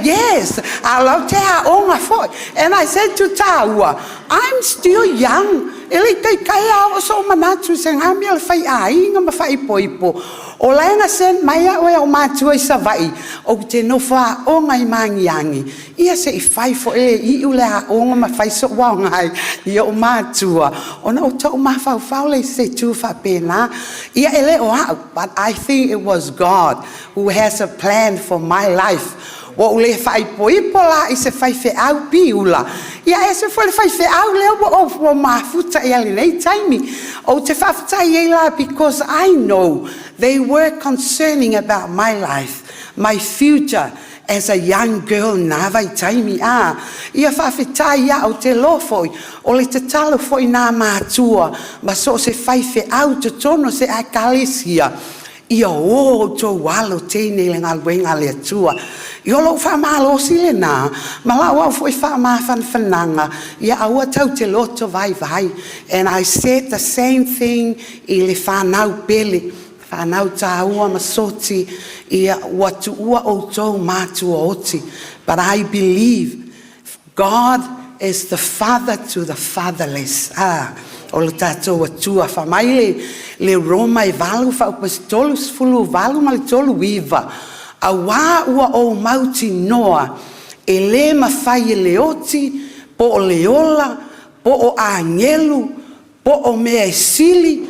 Yes, a lau te aoga foi. And I said to tāua, "I'm still young. E le taitai a o so manatu se ngā mea le fai aiga ma faaipoipo. O lae na send mai au e o matua i Savaii, ou te nofo aoga i Magiagi. Ia se i fai foi le iu le aoga ma fai so'u aogai i o'u matua, ona o to'u mafaufau le se tu faapena. Ia e le o a'u, but I think it was God who has a plan for my life. Ua ou le faaipoipo la i se faifeau piula. Ia e se foi le faifeau lea ua ou ua mafuta ia lenei taimi. Ou te faafetai ai la because I know they were concerning about my life, my future as a young girl na vaitaimi a. Ia faafetai au te lo foi, o le tatalo foi nā matua, ma so o se faifeau totonu se ekalesia, ia o outou alo teine i le galuega a le Atua. Ia o lou faamalosi lenā ma la'u au foi faamafanafanaga, ia aua tatou te loto vaivai. And I said the same thing i le fanau pele, fanau taua ma Soti, ia ua tuua outou matuaoti, but I believe God is the father to the fatherless. Ah, o le tatou Atua. Fai mai le Roma e 8 faaupu e 38 ma le 39, auā ua ou mautinoa e lē mafai e le oti po o le ola po o agelu po o mea e sili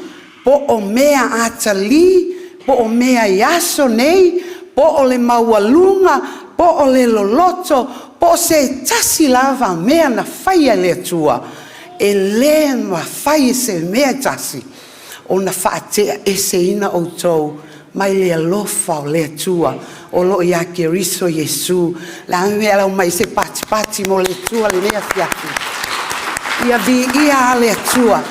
po o mea atalī po o mea i aso nei po o le maualuga po o le loloto po o se tasi lava mea na faia e le Atua e lē mafai e se mea e tasi ona faate'aeseina outou mai le alofa o le Atua o lo o ia Keriso Iesu. O le a le mea e lau mai ai se patipati mo le Atua i lenei afiafi? Ia viia le Atua.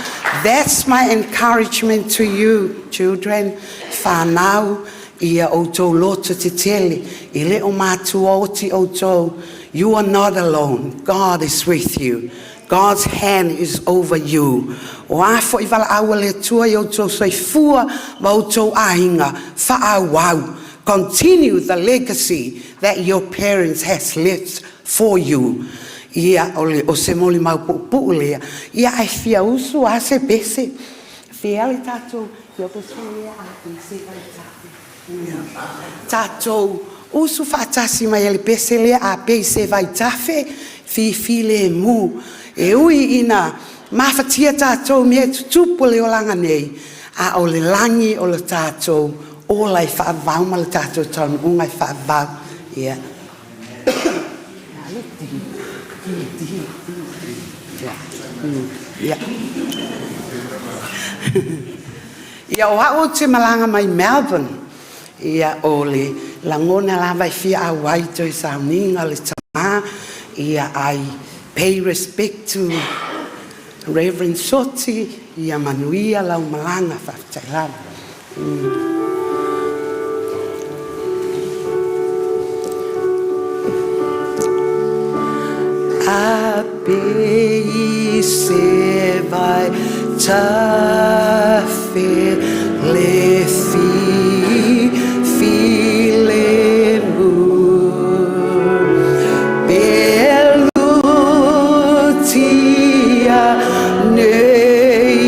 That's my encouragement to you, children. Whanau, ia outou loto tetele, e le o matua oti outou. You are not alone. God is with you. God's hand is over you. O a foi valaau a le Atua i outou soifua ma outou aiga, faaauau. Continue the legacy that your parents has left for you. Ia, o, le, o se molimau puupuu lea. Ia, ae fia usu a se pese. Fia le tatou, ia tatou usu faatasi mai e le pese lea a pei se vaitafe fifilemu. E ui ina mafatia tatou i mea e tutupu o le olaga nei, a o le lagi o le tatou ola e faavavau ma le tatou taunuuga e faavavau. Ia. Ia. Ia, o au ou te malaga mai Melbourne. Ia, o le lagona lava e fia auai i toe sauniga o le tamā. Ia, I pay respect to Reverend Soti. Ia manuia lau malaga, faafetai lava. A pei se vai tafe le fi fi le mu Pelutia nei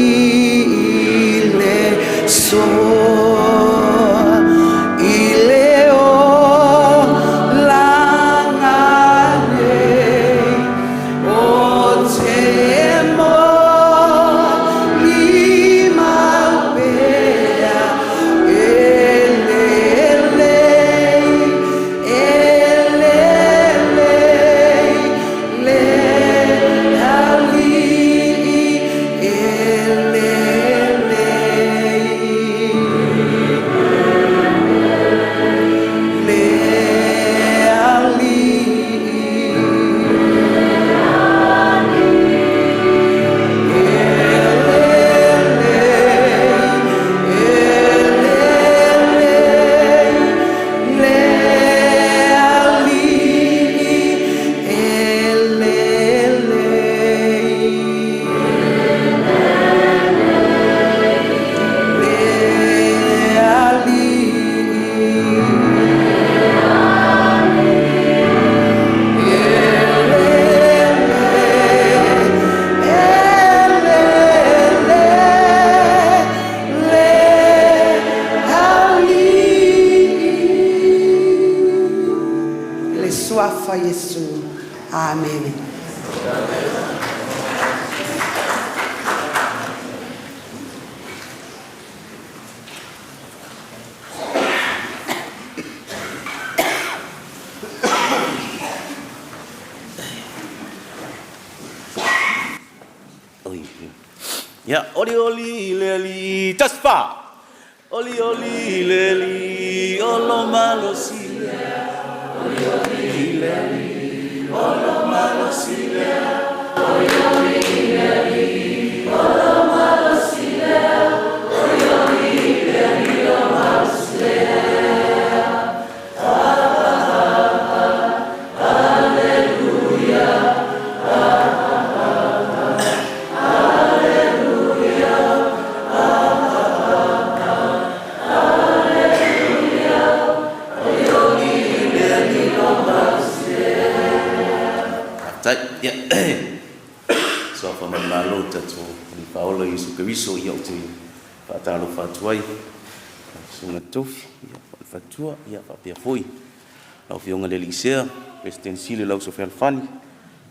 i le so i le olaga nei o te molimau pea e lelei e lelei le alii e lelei le alii e lelei e lelei le alii e lelei le alii e lelei e lelei le alii. Le suafa o Iesu. Amene. Ia, olioli i le alii, tasi fa. Olioli i le alii, o lo malosi lea. Olioli i le alii, o lo malosi lea. Olioli i le alii, o lo malosi lea. Olioli i le alii, o malosi lea. Faafetai. Ia, suafa mai le Malo i le tatou Alii Faaola Iesu Keriso, ia ou te faatalofa atu ai i lau Susuga Tofi, ia ma le faletua, ia faapea foi lau Afioga i le Alii Sea, Peresetene Sili le Auso Fealofani,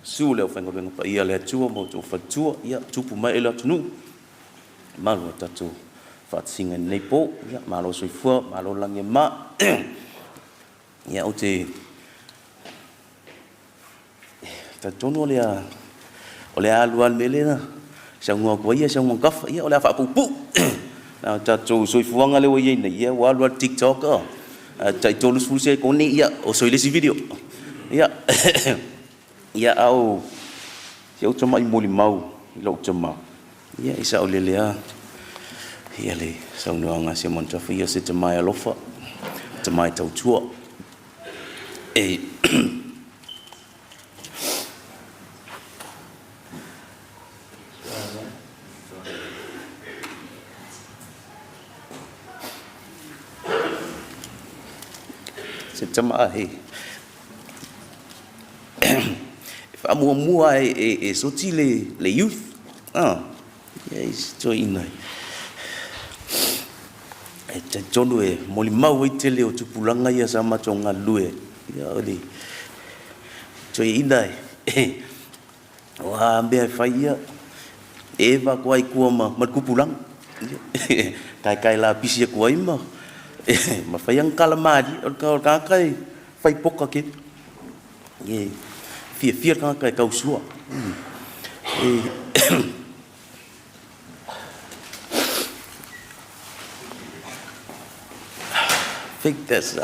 susu le aufaigaluega paia a le Atua ma outou faletua, ia tupu ma ee o le atunuu, mamalu o tatou faatasiga i lenei po. Ia malo le soifua, malo le lagi e mama. Ia ou te talitonu o le a o le a alu lava le mea lea na saunoa atu ai ia saunoa gafa, ia o le a faapuupuu. Na o tatou soifuaga lea ua i ai nei, ia ua alu lava le TikTok ae tai 30 sekone ia oso i le isi video. Ia ia a o si ou tamai molimau i lou tama, ia e saolele lava ia le saunoaga a Simon Tafa, ia o se tama e alofa, tama e tautua. E se tama e e faamuamua e soti le youth ia i si toeaina e talitonu e molimau ai tele o tupulaga ia sa matou galulue ai, ia o le toeaina e o a mea e fai ia e eva atu ai tua ma le tupulaga, ia taetae lapisi atu ai ma fai ana tala malie. O le tagata e fai poka tele. E fiafia le tagata e tausua. I think that's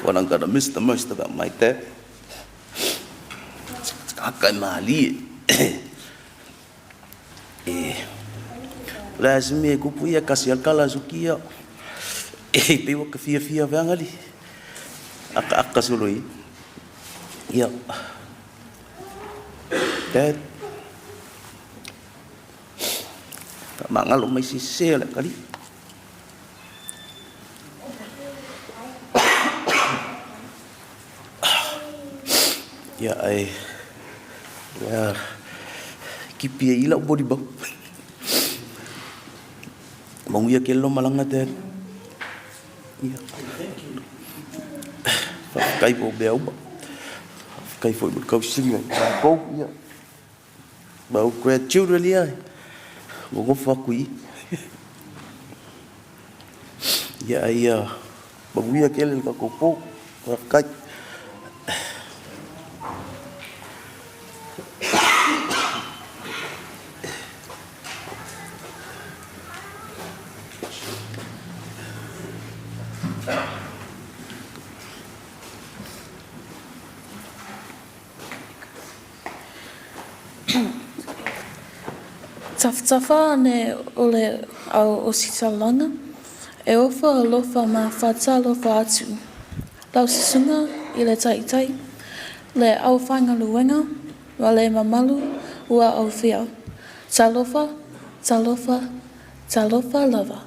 what I'm gonna miss the most about my dad. Tagata e malie. E, o le a se mea e kupu ia, kasi a le tala a Suki ia. E pei ua ka fiafia feagali. Akaaka solo ia. Ia. Dad. Faamagalo mai se sese o le atalii. Ia, ae, ia, kipi ai i lau molimau. Manuia tele lou malaga Dad. Ia. Faafetai mo mea uma. Faafetai foi mo le tausiga i matou, ia. Ma ou grandchildren ia, ua nofo atu i i. Ia, ae ia manuia tele le tatou po. Faafetai. Tafatafa ane o le au ositalaga, e ofo alofa ma faatalofa atu lau susuga i le Taitai, le aufaigaluega ma le mamalu ua aufia. Talofa, talofa, talofa lava.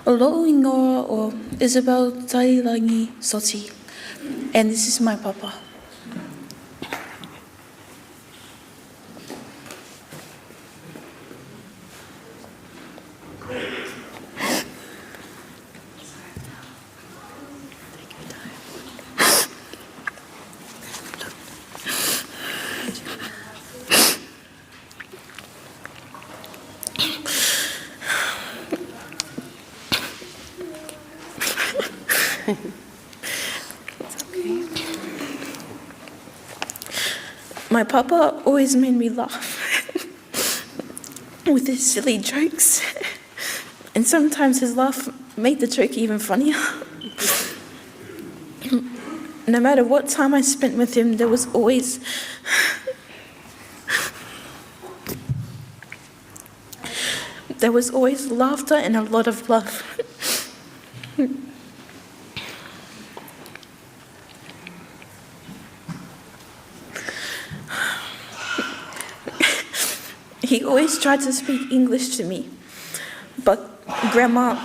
O lo'u igoa o Isabel Tailagi Soti, and this is my papa. My papa always made me laugh with his silly jokes. And sometimes his laugh made the joke even funnier. No matter what time I spent with him, there was always There was always laughter and a lot of love. He always tried to speak English to me, but Grandma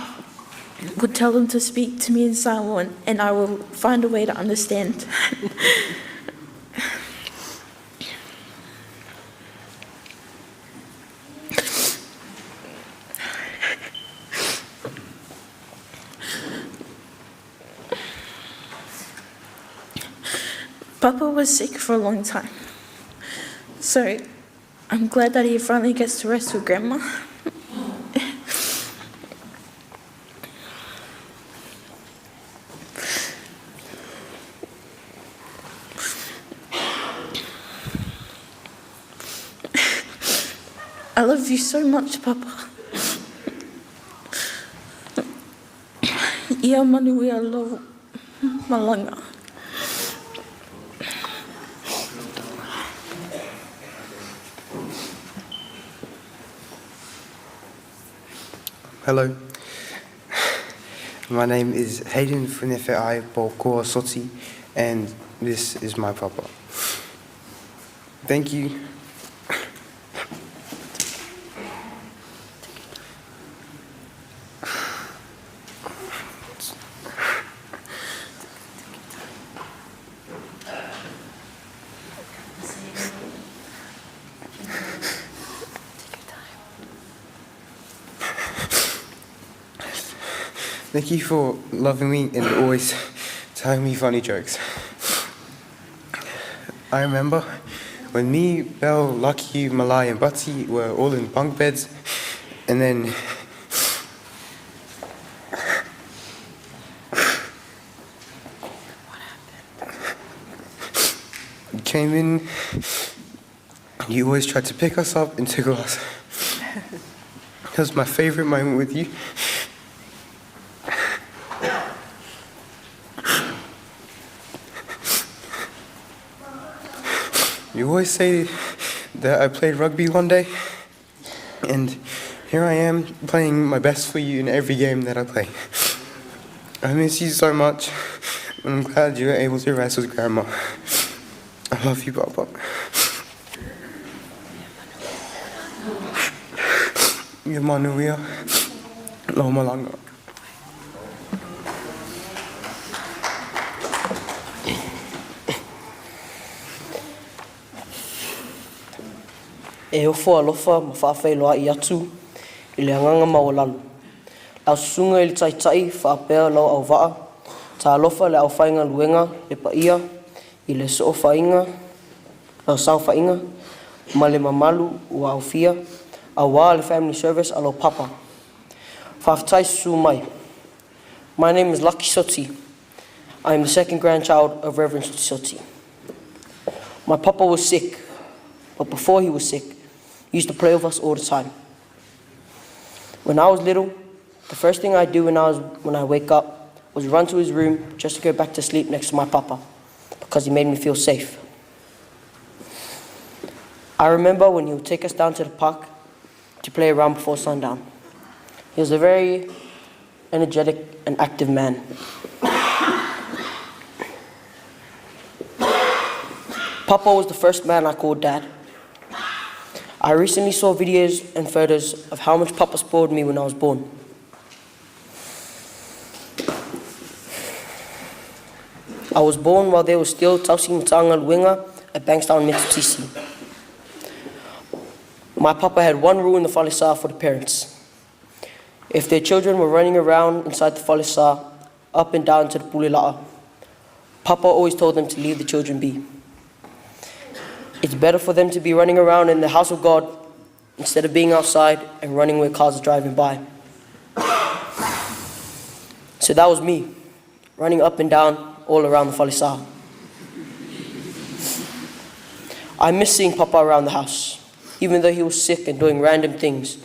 would tell them to speak to me in Samoan and I will find a way to understand. Papa was sick for a long time. So I'm glad that he finally gets to rest with Grandma. I love you so much, Papa. Ia manuia lou malaga. Hello. My name is Hayden Funefeai Bokoa Soti, and this is my papa. Thank you. Thank you for loving me and always telling me funny jokes. I remember when me, Belle, Lucky, Malai, and Butty were all in bunk beds, and then you came in, you always tried to pick us up and tickle us. That was my favorite moment with you. You always say that I played rugby one day, and here I am playing my best for you in every game that I play. I miss you so much, and I'm glad you were able to rest with Grandma. I love you, Papa. Ia manuia lau malaga. E ofo alofa ma faafeiloai atu i le agaga maualalo. Lau susuga i le Taitai faapea lau auvaa, talofa le aufaigaluega le paia i le soofaiga, saofaiga ma le mamalu ua aofia aua le family service a lou papa. Faafetai susu mai. My name is Lucky Soti. I am the second grandchild of Reverend Soti Soti. My papa was sick, but before he was sick, he used to play with us all the time. When I was little, the first thing I do when I, was, when I wake up was run to his room just to go back to sleep next to my papa because he made me feel safe. I remember when he would take us down to the park to play around before sundown. He was a very energetic and active man. Papa was the first man I called dad. I recently saw videos and photos of how much Papa spoiled me when I was born. I was born while there was still Tausi Matanga Luenga at Bankstown Mitsubisi. My papa had one rule in the falesa for the parents. If their children were running around inside the falesa, up and down to the pulila'a, Papa always told them to leave the children be. It's better for them to be running around in the house of God instead of being outside and running where cars are driving by. So that was me, running up and down all around the falesa. I miss seeing Papa around the house, even though he was sick and doing random things,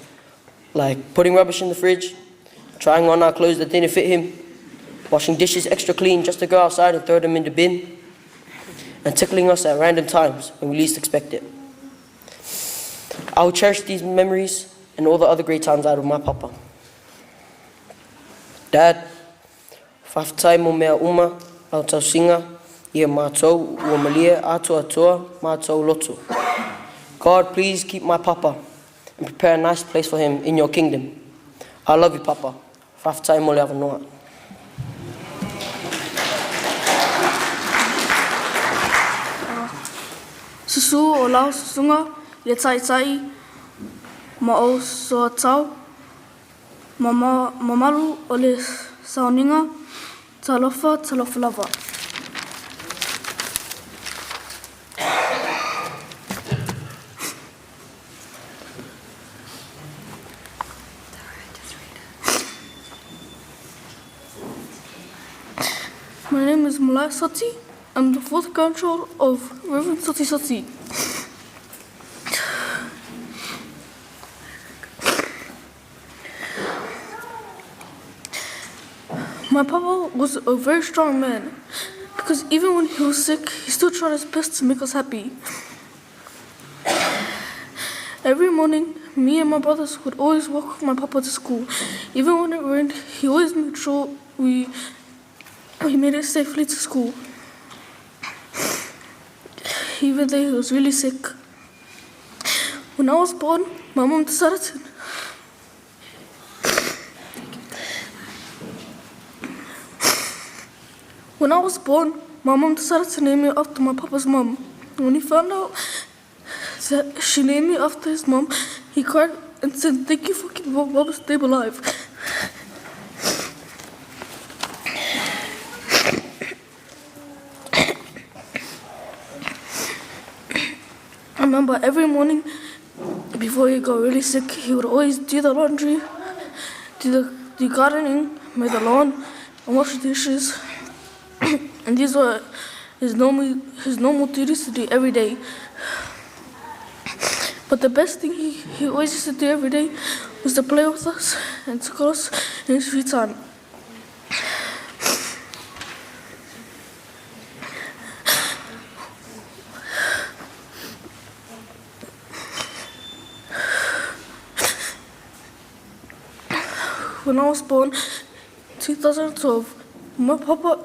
like putting rubbish in the fridge, trying on our clothes that didn't fit him, washing dishes extra clean just to go outside and throw them in the bin, and tickling us at random times when we least expect it. I will cherish these memories and all the other great times out of my papa. Dad, faafetai mo mea uma, lau tausiga, ia matou ua malie atoatoa matou loto. God, please keep my papa and prepare a nice place for him in your kingdom. I love you, Papa. Faafetai mo le avanoa. Susu o lau susuga i le Taitai ma ou soatau mamalu o le sauniga, talofa, talofa lava. My name is Malai Sati. I'm the fourth grandchild of Reverend Sati Sati. My papa was a very strong man because even when he was sick, he still tried his best to make us happy. Every morning, me and my brothers would always walk my papa to school. Even when it rained, he always made sure we, we made it safely to school. Even though he was really sick. When I was born, my mom decided to When I was born, my mom decided to name me after my papa's mom. When he found out that she named me after his mom, he cried and said, Thank you for keeping my mom's name alive. I remember every morning before he got really sick, he would always do the laundry, do the, do gardening, mow the lawn, and wash the dishes. and these were his normal, his normal duties to do every day. But the best thing he, he always used to do every day was to play with us and to call us in his free time. When I was born, 2012, my papa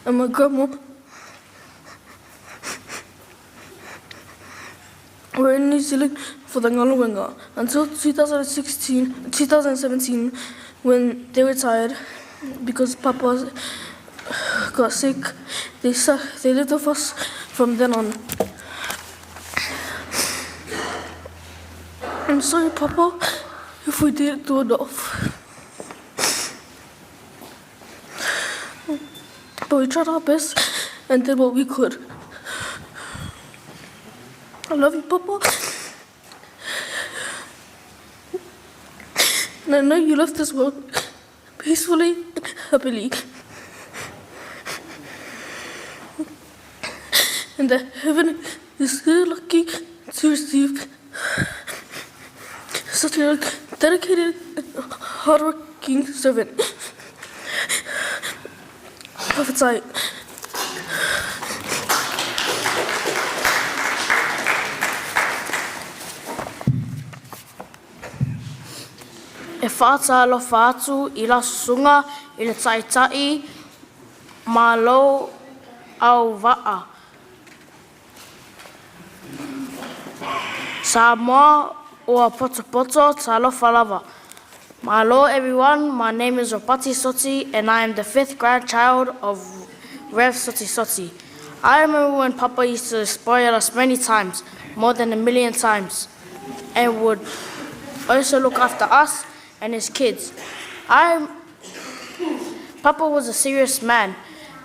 and my grandma were in New Zealand for the Ngaluenga until 2016, 2017 when they retired because Papa got sick. They, they lived with us from then on. I'm sorry, Papa, if we didn't do enough. But we tried our best and did what we could. I love you, Papa. And I know you left this world peacefully and happily. And that heaven is so lucky to receive such a dedicated and hardworking servant. Prophesy. E faatalofa atu i lau susuga i le Taitai ma lou auvaa. Samoa ua potopoto talofa lava. Malo everyone, my name is Ropati Soti and I am the fifth grandchild of Rev Soti Soti. I remember when Papa used to spoil us many times, more than a million times, and would also look after us and his kids. I, Papa was a serious man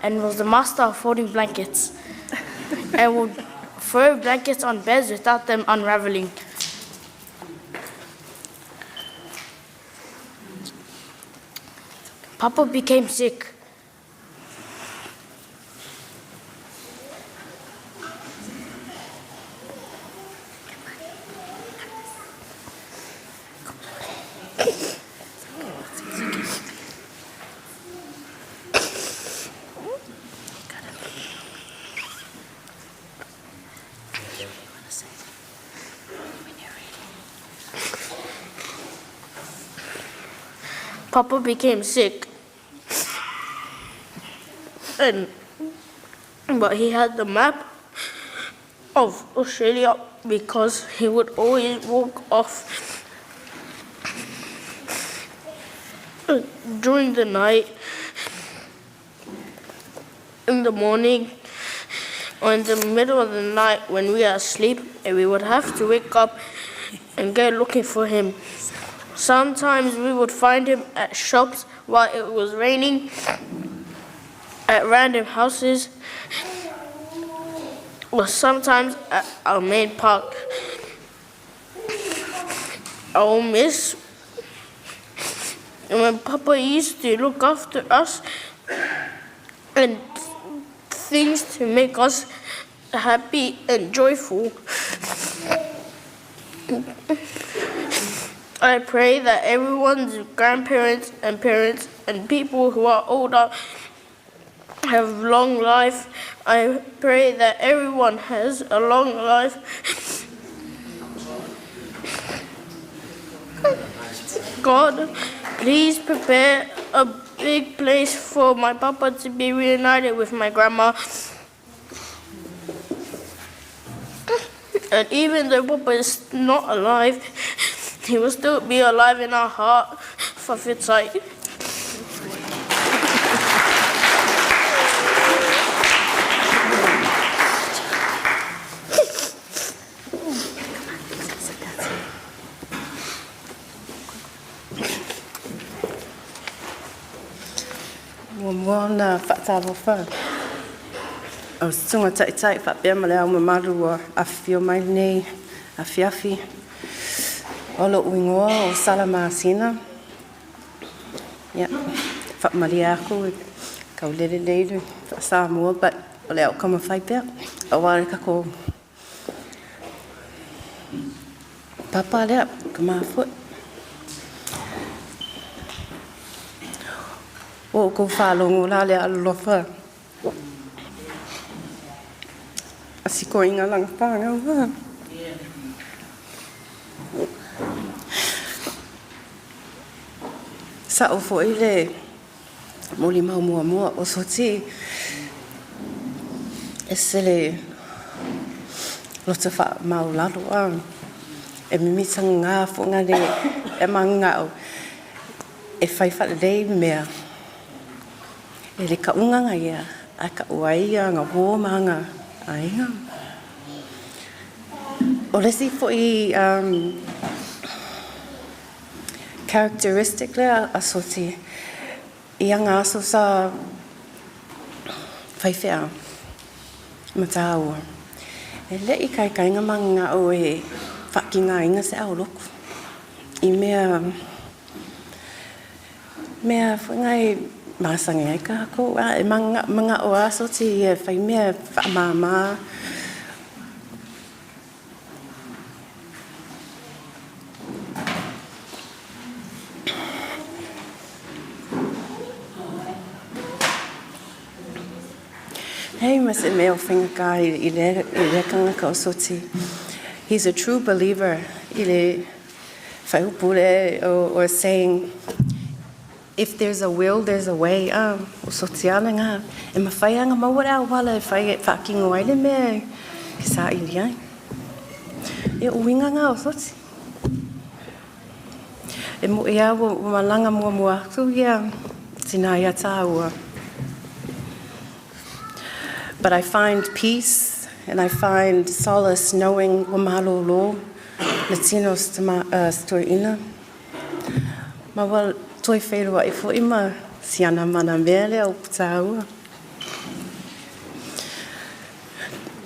and was the master of folding blankets and would throw blankets on beds without them unraveling. Papa became sick. Papa became sick. And but he had the map of Australia because he would always walk off. During the night, in the morning, or in the middle of the night when we are asleep, and we would have to wake up and go looking for him. Sometimes we would find him at shops while it was raining, at random houses, or sometimes at our main park. I will miss when Papa used to look after us and things to make us happy and joyful. I pray that everyone's grandparents and parents and people who are older have long life. I pray that everyone has a long life. God, please prepare a big place for my papa to be reunited with my grandma. And even though Papa is not alive, he will still be alive in our heart for Fitzite. Muamua ona faatalofa o Susuga Taitai faapea ma le Ao Mamalu ua afifio mai lenei afiafi. O lo'u igoa o Sala Masina. Ia, faamalie atu e taulele lelei le faa-Samoa but o le a ou taumafai pea aua le tatou papa lea, tama foi. Ua outou faalogo la le alolofa a si toeaina lana fanau. Sa'o foi le molimau muamua o Soti ese le loto faamaulalo a e mimita gagā foi le e magaga'o e fai faalelei mea e le ka'uga ia ae ka'u ai aga uō ma aga aiga. O le isi fo'i characteristic lea a Soti i aga aso sa faifeau ma tāua, e le'i ikaikaiga magaga'o e faakigaina se aoloku i mea mea foi na e masani ai kākou a e mana'o a Soti ia e fai mea faamāmā. Leai ma se mea o faigata i lea tagata o Soti. He's a true believer i le faaupu lea or saying, If there's a will, there's a way. A, o Soti lava lena. E mafai lava ona maua le auala e fai e faatino ai le mea e saili ai. Ia, o uiga na o Soti. E moʻi lava ua malaga muamua atu ia tinā iā tāua. But I find peace and I find solace knowing ua malōlō le tino o se toeaina. Ma ua toe feiloai foi ma si ana mana mea lea o tāua.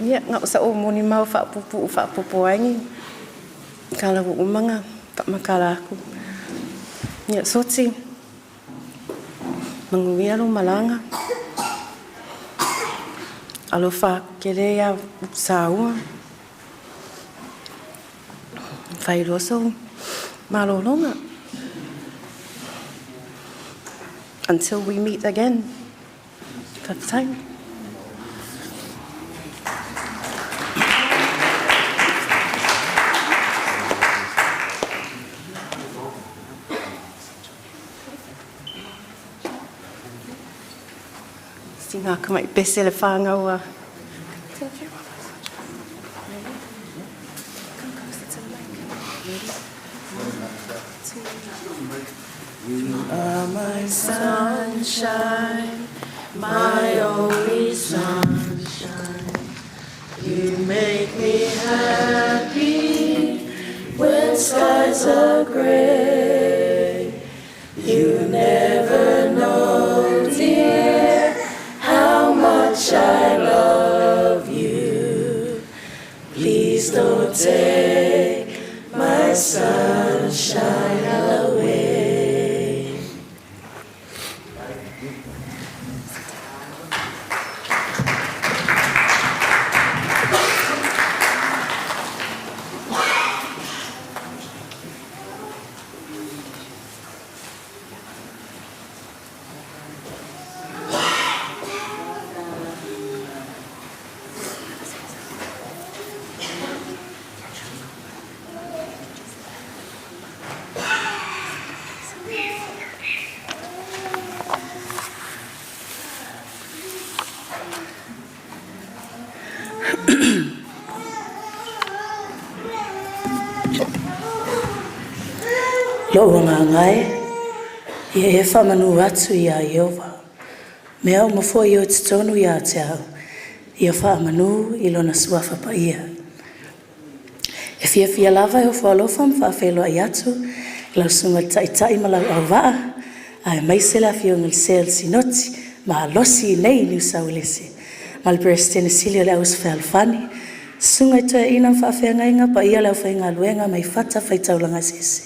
Ia, na o sa'u molimau faapuupuu faaopoopo ai ni tala ua uma ona faamatala atu. Ia, Soti, manuia lou malaga. Alofa atu tele iā Saua. Fai loa sou malologa. Until we meet again. Faafetai. Sina kamai pese le whāngau a. Come closer to the mic. Ready? One, two. You are my sunshine, my only sunshine. You make me happy when skies are gray. You never know, dear, how much I love you. Please don't take my sunshine away. Lou agaga e, ia e faamanu atu iā Ieova. Mea uma foi o i totonu ia te au, ia faamanu i Lona Suafa Paia. E fiafia lava e ofo alofa ma faafeiloai atu i lau Susuga i le Taitai ma lau auvaa, aemaise le Afioga i le Sea o le Sinoti malosi i inei i Niu Sauelese, ma le Peresetene Sili o le Auuso Fealofani, Susuga i Toeaina ma Faafeagaiga, paia o le aufaigaluega mai fatafaitaulaga eseese.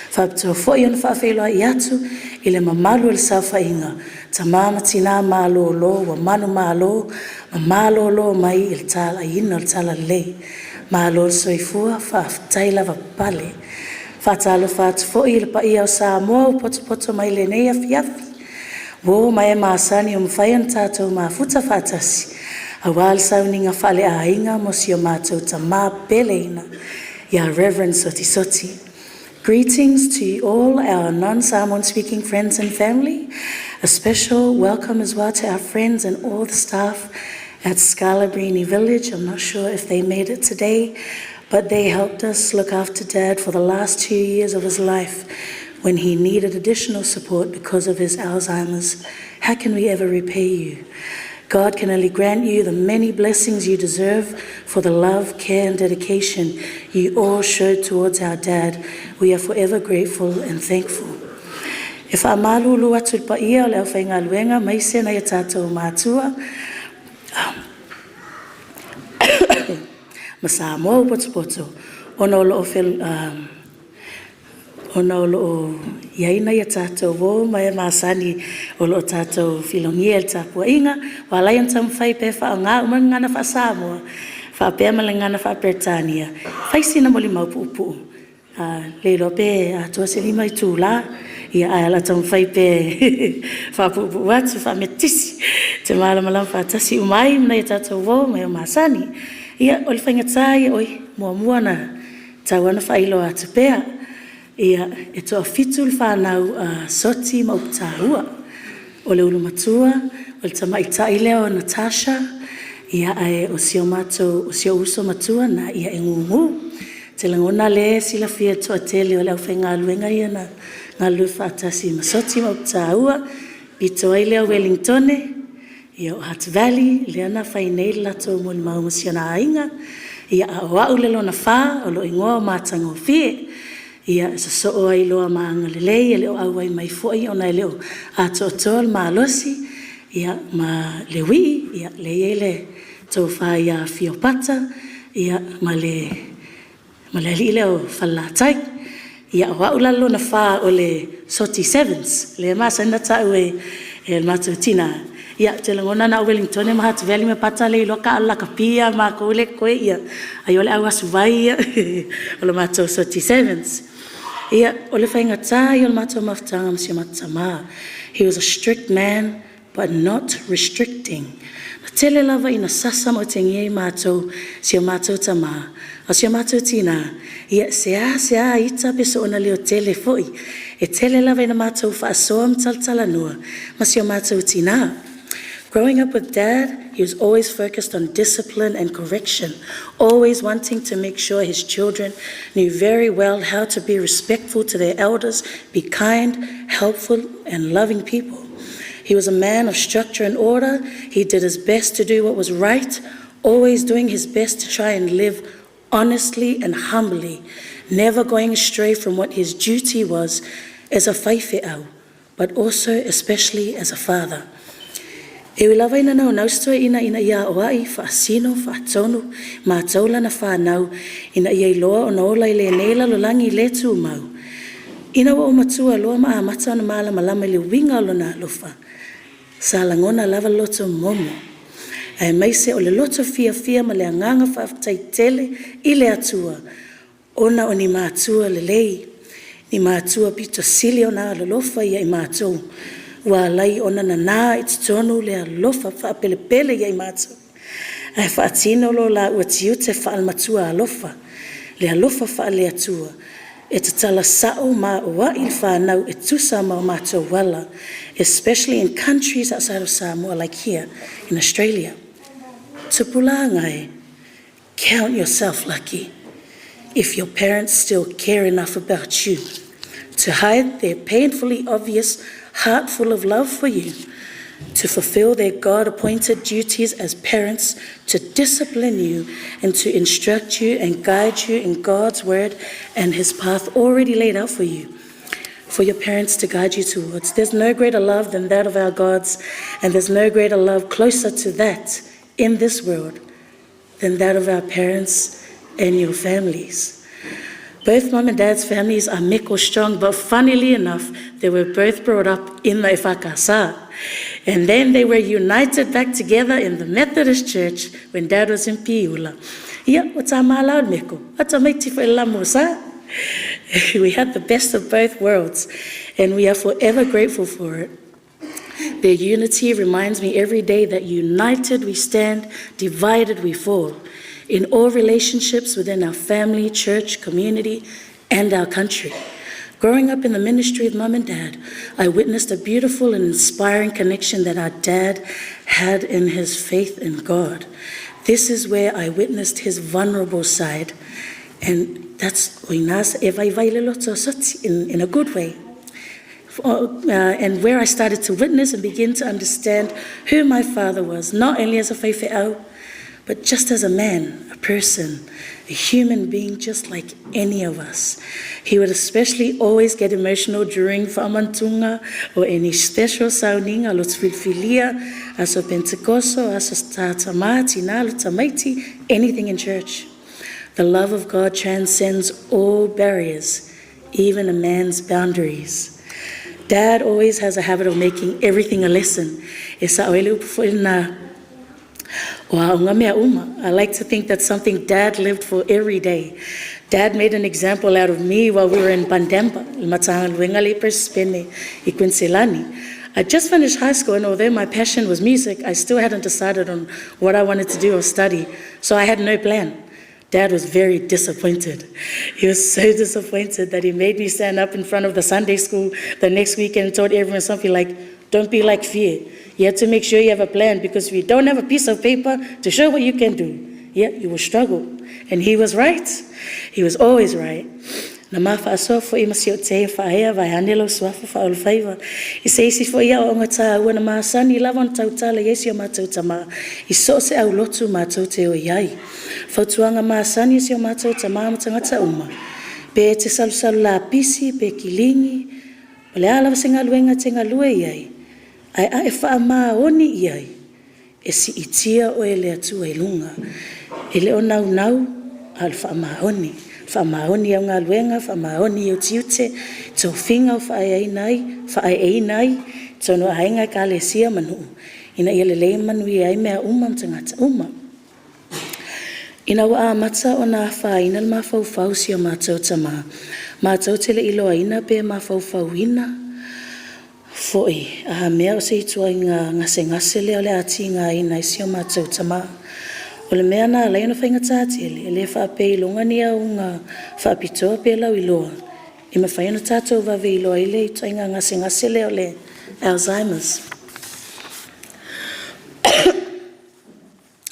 E faapitoa foi ona faafeiloai atu i le mamalu o le saofaiga, tama ma tina malolo ua manumalo ma malolo mai i le talaiina o le talalelei. Malo le soifua faafetai lavapapale. E faatalofa atu foi i le paia o Samoa ua potopoto mai i lenei afiafi, uo ma e masani ua mafai ona tatou mafuta faatasi aua le sauniga faaleaiga mo si o matou tama peleina ia Reverend Soti Soti. Greetings to all our non-Samoan speaking friends and family. A special welcome as well to our friends and all the staff at Scalabrini Village. I'm not sure if they made it today, but they helped us look after Dad for the last 2 years of his life when he needed additional support because of his Alzheimer's. How can we ever repay you? God can only grant you the many blessings you deserve for the love, care, and dedication you all showed towards our dad. We are forever grateful and thankful. E faamalulu atu i le paia o le aufaigaluega aemaise nai o tatou matua ma Samoa ua potopoto ona o loo ona o loo i ai nai a tatou uo ma e masani o loo tatou filogia i le tapuaiga ua ala ai ona taumafai pea e faaaoga uma le gagana faa-Samoa faapea ma le gagana faa-Peretania. Fai sina molimau puupuu, le iloa pe atoa se 5 itula, ia ae o le a taumafai pea e faapuupuu atu faametisi te malamalama faatasi uma ai ma nai o tatou uo ma e masani. Ia, o le faigata ia, oi muamua ona tau lava ona faailoa atu pea. Ia, e toafitu le fanau a Soti ma Upu-taua. O le ulu matua o le tamaitai lea o Natasha, ia ae o si o matou o si ou uso matua lena, ia e gugu. Ou te lagona lea e silafia e le toatele o le aufaigaluega ia na galulue faatasi ma Soti ma Upu-taua, pito ai lea o Ueligitone, ia o Hart Valley lea na fai nei le latou molimau ma si ona aiga. Ia, a o au le lona fa o lou igoa o Matagofie. Ia, e sosoo ai loa ma agalelei, e le o auai mai foi ona e le o atoatoa le malosi, ia ma le uii, lea e i ai le tofa ia Fio Pata ma le alii lea o Falelatai. Ia, o au la le lona fa o le Soti Sevens, lea e masani ona tau e le matou tina. Ia, ou te lagona na o Ueligitone ma Hart Valley ma Pata lea e iloa taalo lakapi lava a matou lea e totoe, ia, ai o le au asu vai ia o le matou Soti Sevens. Ia, o le faigata ia o le matou mafutaga ma si o matou tama. He was a strict man but not restricting. Na tele lava ina sasa ma otegia i matou si o matou tama, a o si o matou tina, ia sea sea ita pe soona leo tele foi. E tele lava ina matou faasoa ma talatalanoa ma si o matou tina. Growing up with Dad, he was always focused on discipline and correction, always wanting to make sure his children knew very well how to be respectful to their elders, be kind, helpful, and loving people. He was a man of structure and order. He did his best to do what was right, always doing his best to try and live honestly and humbly, never going astray from what his duty was as a faifeau, but also especially as a father. E ui lava ina naunau si toeaina ina ia aoai, faasino, faatonu, matou lana fanau, ina ia iloa ona ola i lenei lalolagi le tumau. Ina ua ou matua loa ma amata ona malamalama i le uiga o lona alofa, sa lagona lava le loto momo, aemaise o le loto fiafia ma le agaga faafetai tele i le Atua ona o ni matua lelei, ni matua pito sili ona alolofa ia i matou, ua alai ona nana i totonu le alofa faapelepele ia i matou, ae faatino lo laua tiute faale-matua alofa, le alofa faale-Atua e tatala sao ma aoai le fanau e tusa ma o matou ala, especially in countries outside of Samoa like here in Australia. Tupulaga e, count yourself lucky if your parents still care enough about you to hide their painfully obvious heart full of love for you, to fulfill their God-appointed duties as parents, to discipline you and to instruct you and guide you in God's word and his path already laid out for you, for your parents to guide you towards. There's no greater love than that of our God's, and there's no greater love closer to that in this world than that of our parents and your families. Both mum and dad's families are meko strong, but funnily enough, they were both brought up in the Ifakasa. And then they were united back together in the Methodist Church when dad was in Piula. Ia, o tā mālau meko. Ata maiti fo e sa. We had the best of both worlds, and we are forever grateful for it. Their unity reminds me every day that united we stand, divided we fall. In all relationships within our family, church, community, and our country. Growing up in the ministry of mum and dad, I witnessed a beautiful and inspiring connection that our dad had in his faith in God. This is where I witnessed his vulnerable side, and that's in a good way. And where I started to witness and begin to understand who my father was, not only as a faifeau, but just as a man, a person, a human being just like any of us. He would especially always get emotional during fa'amantuga or any special sauniga, lotu filifilia, aso Pentekoso, aso tama, tina, lo tamaiti, anything in church. The love of God transcends all barriers, even a man's boundaries. Dad always has a habit of making everything a lesson. E sa'o ai le upu foi lena, o aoga mea uma. I like to think that's something Dad lived for every day. Dad made an example out of me while we were in Bundamba, le Matagaluega le Brisbane i Kuiniselani. I just finished high school, and although my passion was music, I still hadn't decided on what I wanted to do or study, so I had no plan. Dad was very disappointed. He was so disappointed that he made me stand up in front of the Sunday school the next weekend and told everyone something like, Don't be like Fear. You have to make sure you have a plan, because if you don't have a piece of paper to show what you can do, yeah, you will struggle. And he was right. He was always right. Na ma faasoa foi ma si ou tei faaea vaeane lou suafa faaolofaiva. I se isi foi aoaoga taua na masani lava ona tautala i ai si o matou tama i so o se aulotu matou te o i ai. Fautuaga masani a si o matou tama ma tagata uma, pe e te salusalu lapisi, pe kiligi, o le a lava se galuega e te galue i ai, ae a e faamaoni i ai, E siitia oe e le Atua i luga, e le o naunau, a o le faamaoni. Faamaoni i au galuega, faamaoni i ou tiute, i tofiga o faaeaina ai, faaeaina ai, i totonu o aiga, ekalesia ma nuu, ina ia lelei ma manuia ai mea uma ma tagata uma. Ina ua amata ona afaina le mafaufau o si o matou tama, matou te le iloaina pe mafaufauina Foi, a mea o se ituaiga gasegase lea o le a tigaina ai si o matou tama. O le mea na ala ai ona faigata tele, e le faapea iloga ni auga faapitoa pe lauiloa e mafai ona tatou vave iloa ai le ituaiga gasegase lea o le Alzheimer's.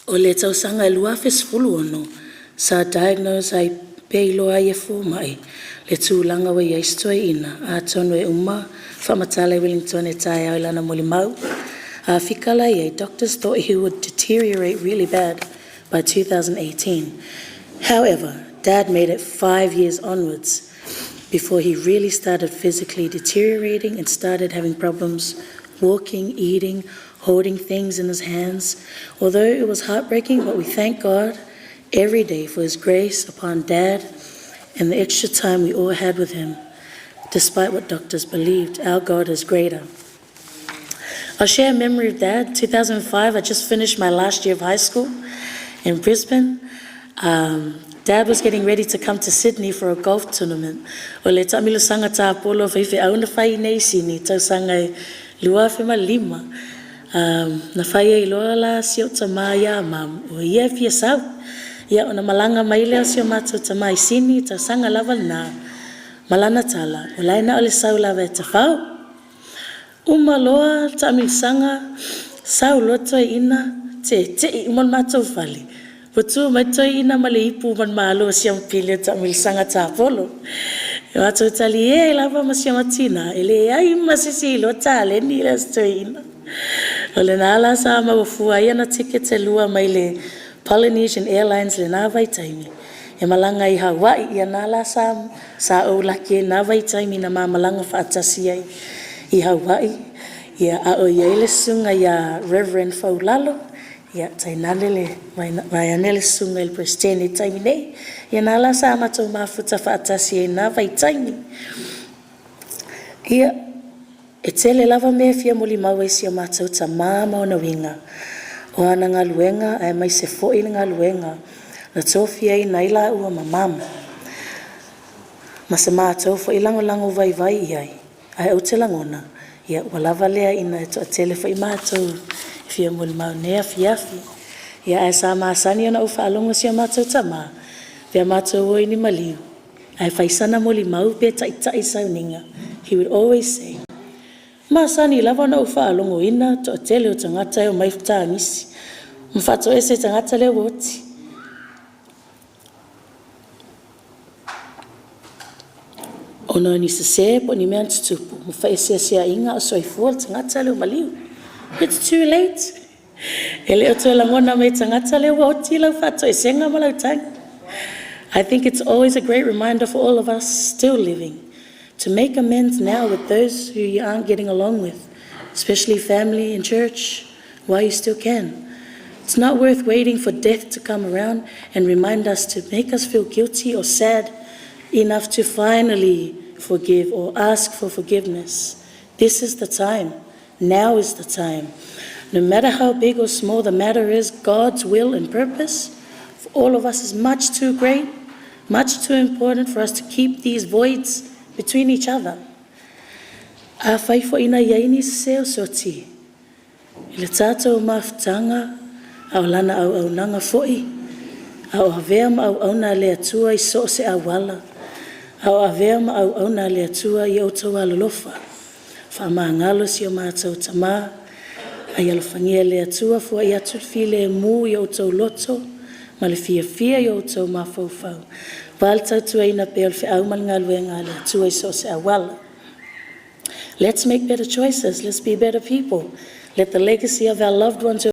O le tausaga e 2016 sa diagnose ai pe iloa ai e fomai le tulaga ua i ai si toeaina, atonu e uma faamatala e Ueligitone taeao i lana molimau. A fika la i ai, doctors thought he would deteriorate really bad by 2018. However, Dad made it 5 years onwards before he really started physically deteriorating and started having problems walking, eating, holding things in his hands. Although it was heartbreaking, but we thank God every day for his grace upon Dad and the extra time we all had with him. Despite what doctors believed, our God is greater. I'll share a memory of Dad. 2005, I just finished my last year of high school in Brisbane. Dad was getting ready to come to Sydney for a golf tournament. O le taamilosaga tapolo faifeau na fai nei Sini tausaga e 2005. Na fai ai loa la si ou tamā iā Mum, o ia e fia sau. Ia ona malaga mai lea o si o matou tamā i Sini, tausaga lava lena, ma lana tala, o la e na o le sau lava e tafao. Uma loa le taamilosaga, sau loa toeaina, tete'i uma le matou fale. Ua tu mai toeaina ma le ipu ma le malo o siamupili o le taamilosaga tapolo. E matou talie ai lava ma si o matou tinā, e leai ma se isi e iloa taleni lea o si toeaina. O lena la sa maua fua ai ana tiketi e lua mai le Polynesian Airlines lena vaitaimi e malaga i Hawaii. Ia na la sa ou laki ai i na vaitaimi na ma malaga faatasi ai i Hawaii. Ia a o i ai le susuga ia Reverend Faulalo, ia tainane le vaeane le susuga i le Peresetene i le taimi nei. Ia na la sa matou mafuta faatasi ai i na vaitaimi. Ia, e tele lava mea e fia molimau ai i si o matou tamā ma ona uiga, o ana galuega aemaise foi le galuega na tofiaina ai laua ma mama, ma se matou foi lagolago vaivai i ai, ae ou te lagona, ia ua lava lea ina e toatele foi matou e fia molimau i lenei afiafi. Ia ae sa masani ona ou faalogo i si o matou tamā pe a matou o i ni maliu, ae fai sana molimau pe taitai sauniga, he would always say, "Masani lava ona ou faalogoina toatele o tagata e omai tagisi ma faatoese i tagata lea ua oti. Ona o ni sese po o ni mea na tutupu ma faeseaseaiga a o soifua le tagata lea ua maliu. It's too late. E le o toe lagona mai e tagata lea ua oti lau faatoesega ma lau tagi." I think it's always a great reminder for all of us still living to make amends now with those who you aren't getting along with, especially family and church, while you still can. It's not worth waiting for death to come around and remind us to make us feel guilty or sad enough to finally forgive or ask for forgiveness. This is the time. Now is the time. No matter how big or small the matter is, God's will and purpose for all of us is much too great, much too important for us to keep these voids between each other. Afai foi na i ai ni sese o Soti, i le tatou mafutaga a o lana auaunaga foi, a o avea ma auauna a le Atua i so o se auala, a o avea ma auauna a le Atua i outou alolofa, faamagalo si o matou tamā, a ia alofagia e le Atua foai atu le filemu i outou loto ma le fiafia i outou mafaufau, aua le tautuaina pea o le feau ma le galuega a le Atua i so o se auala. Let's make better choices. Let's be better people. Let the legacy of our loved ones who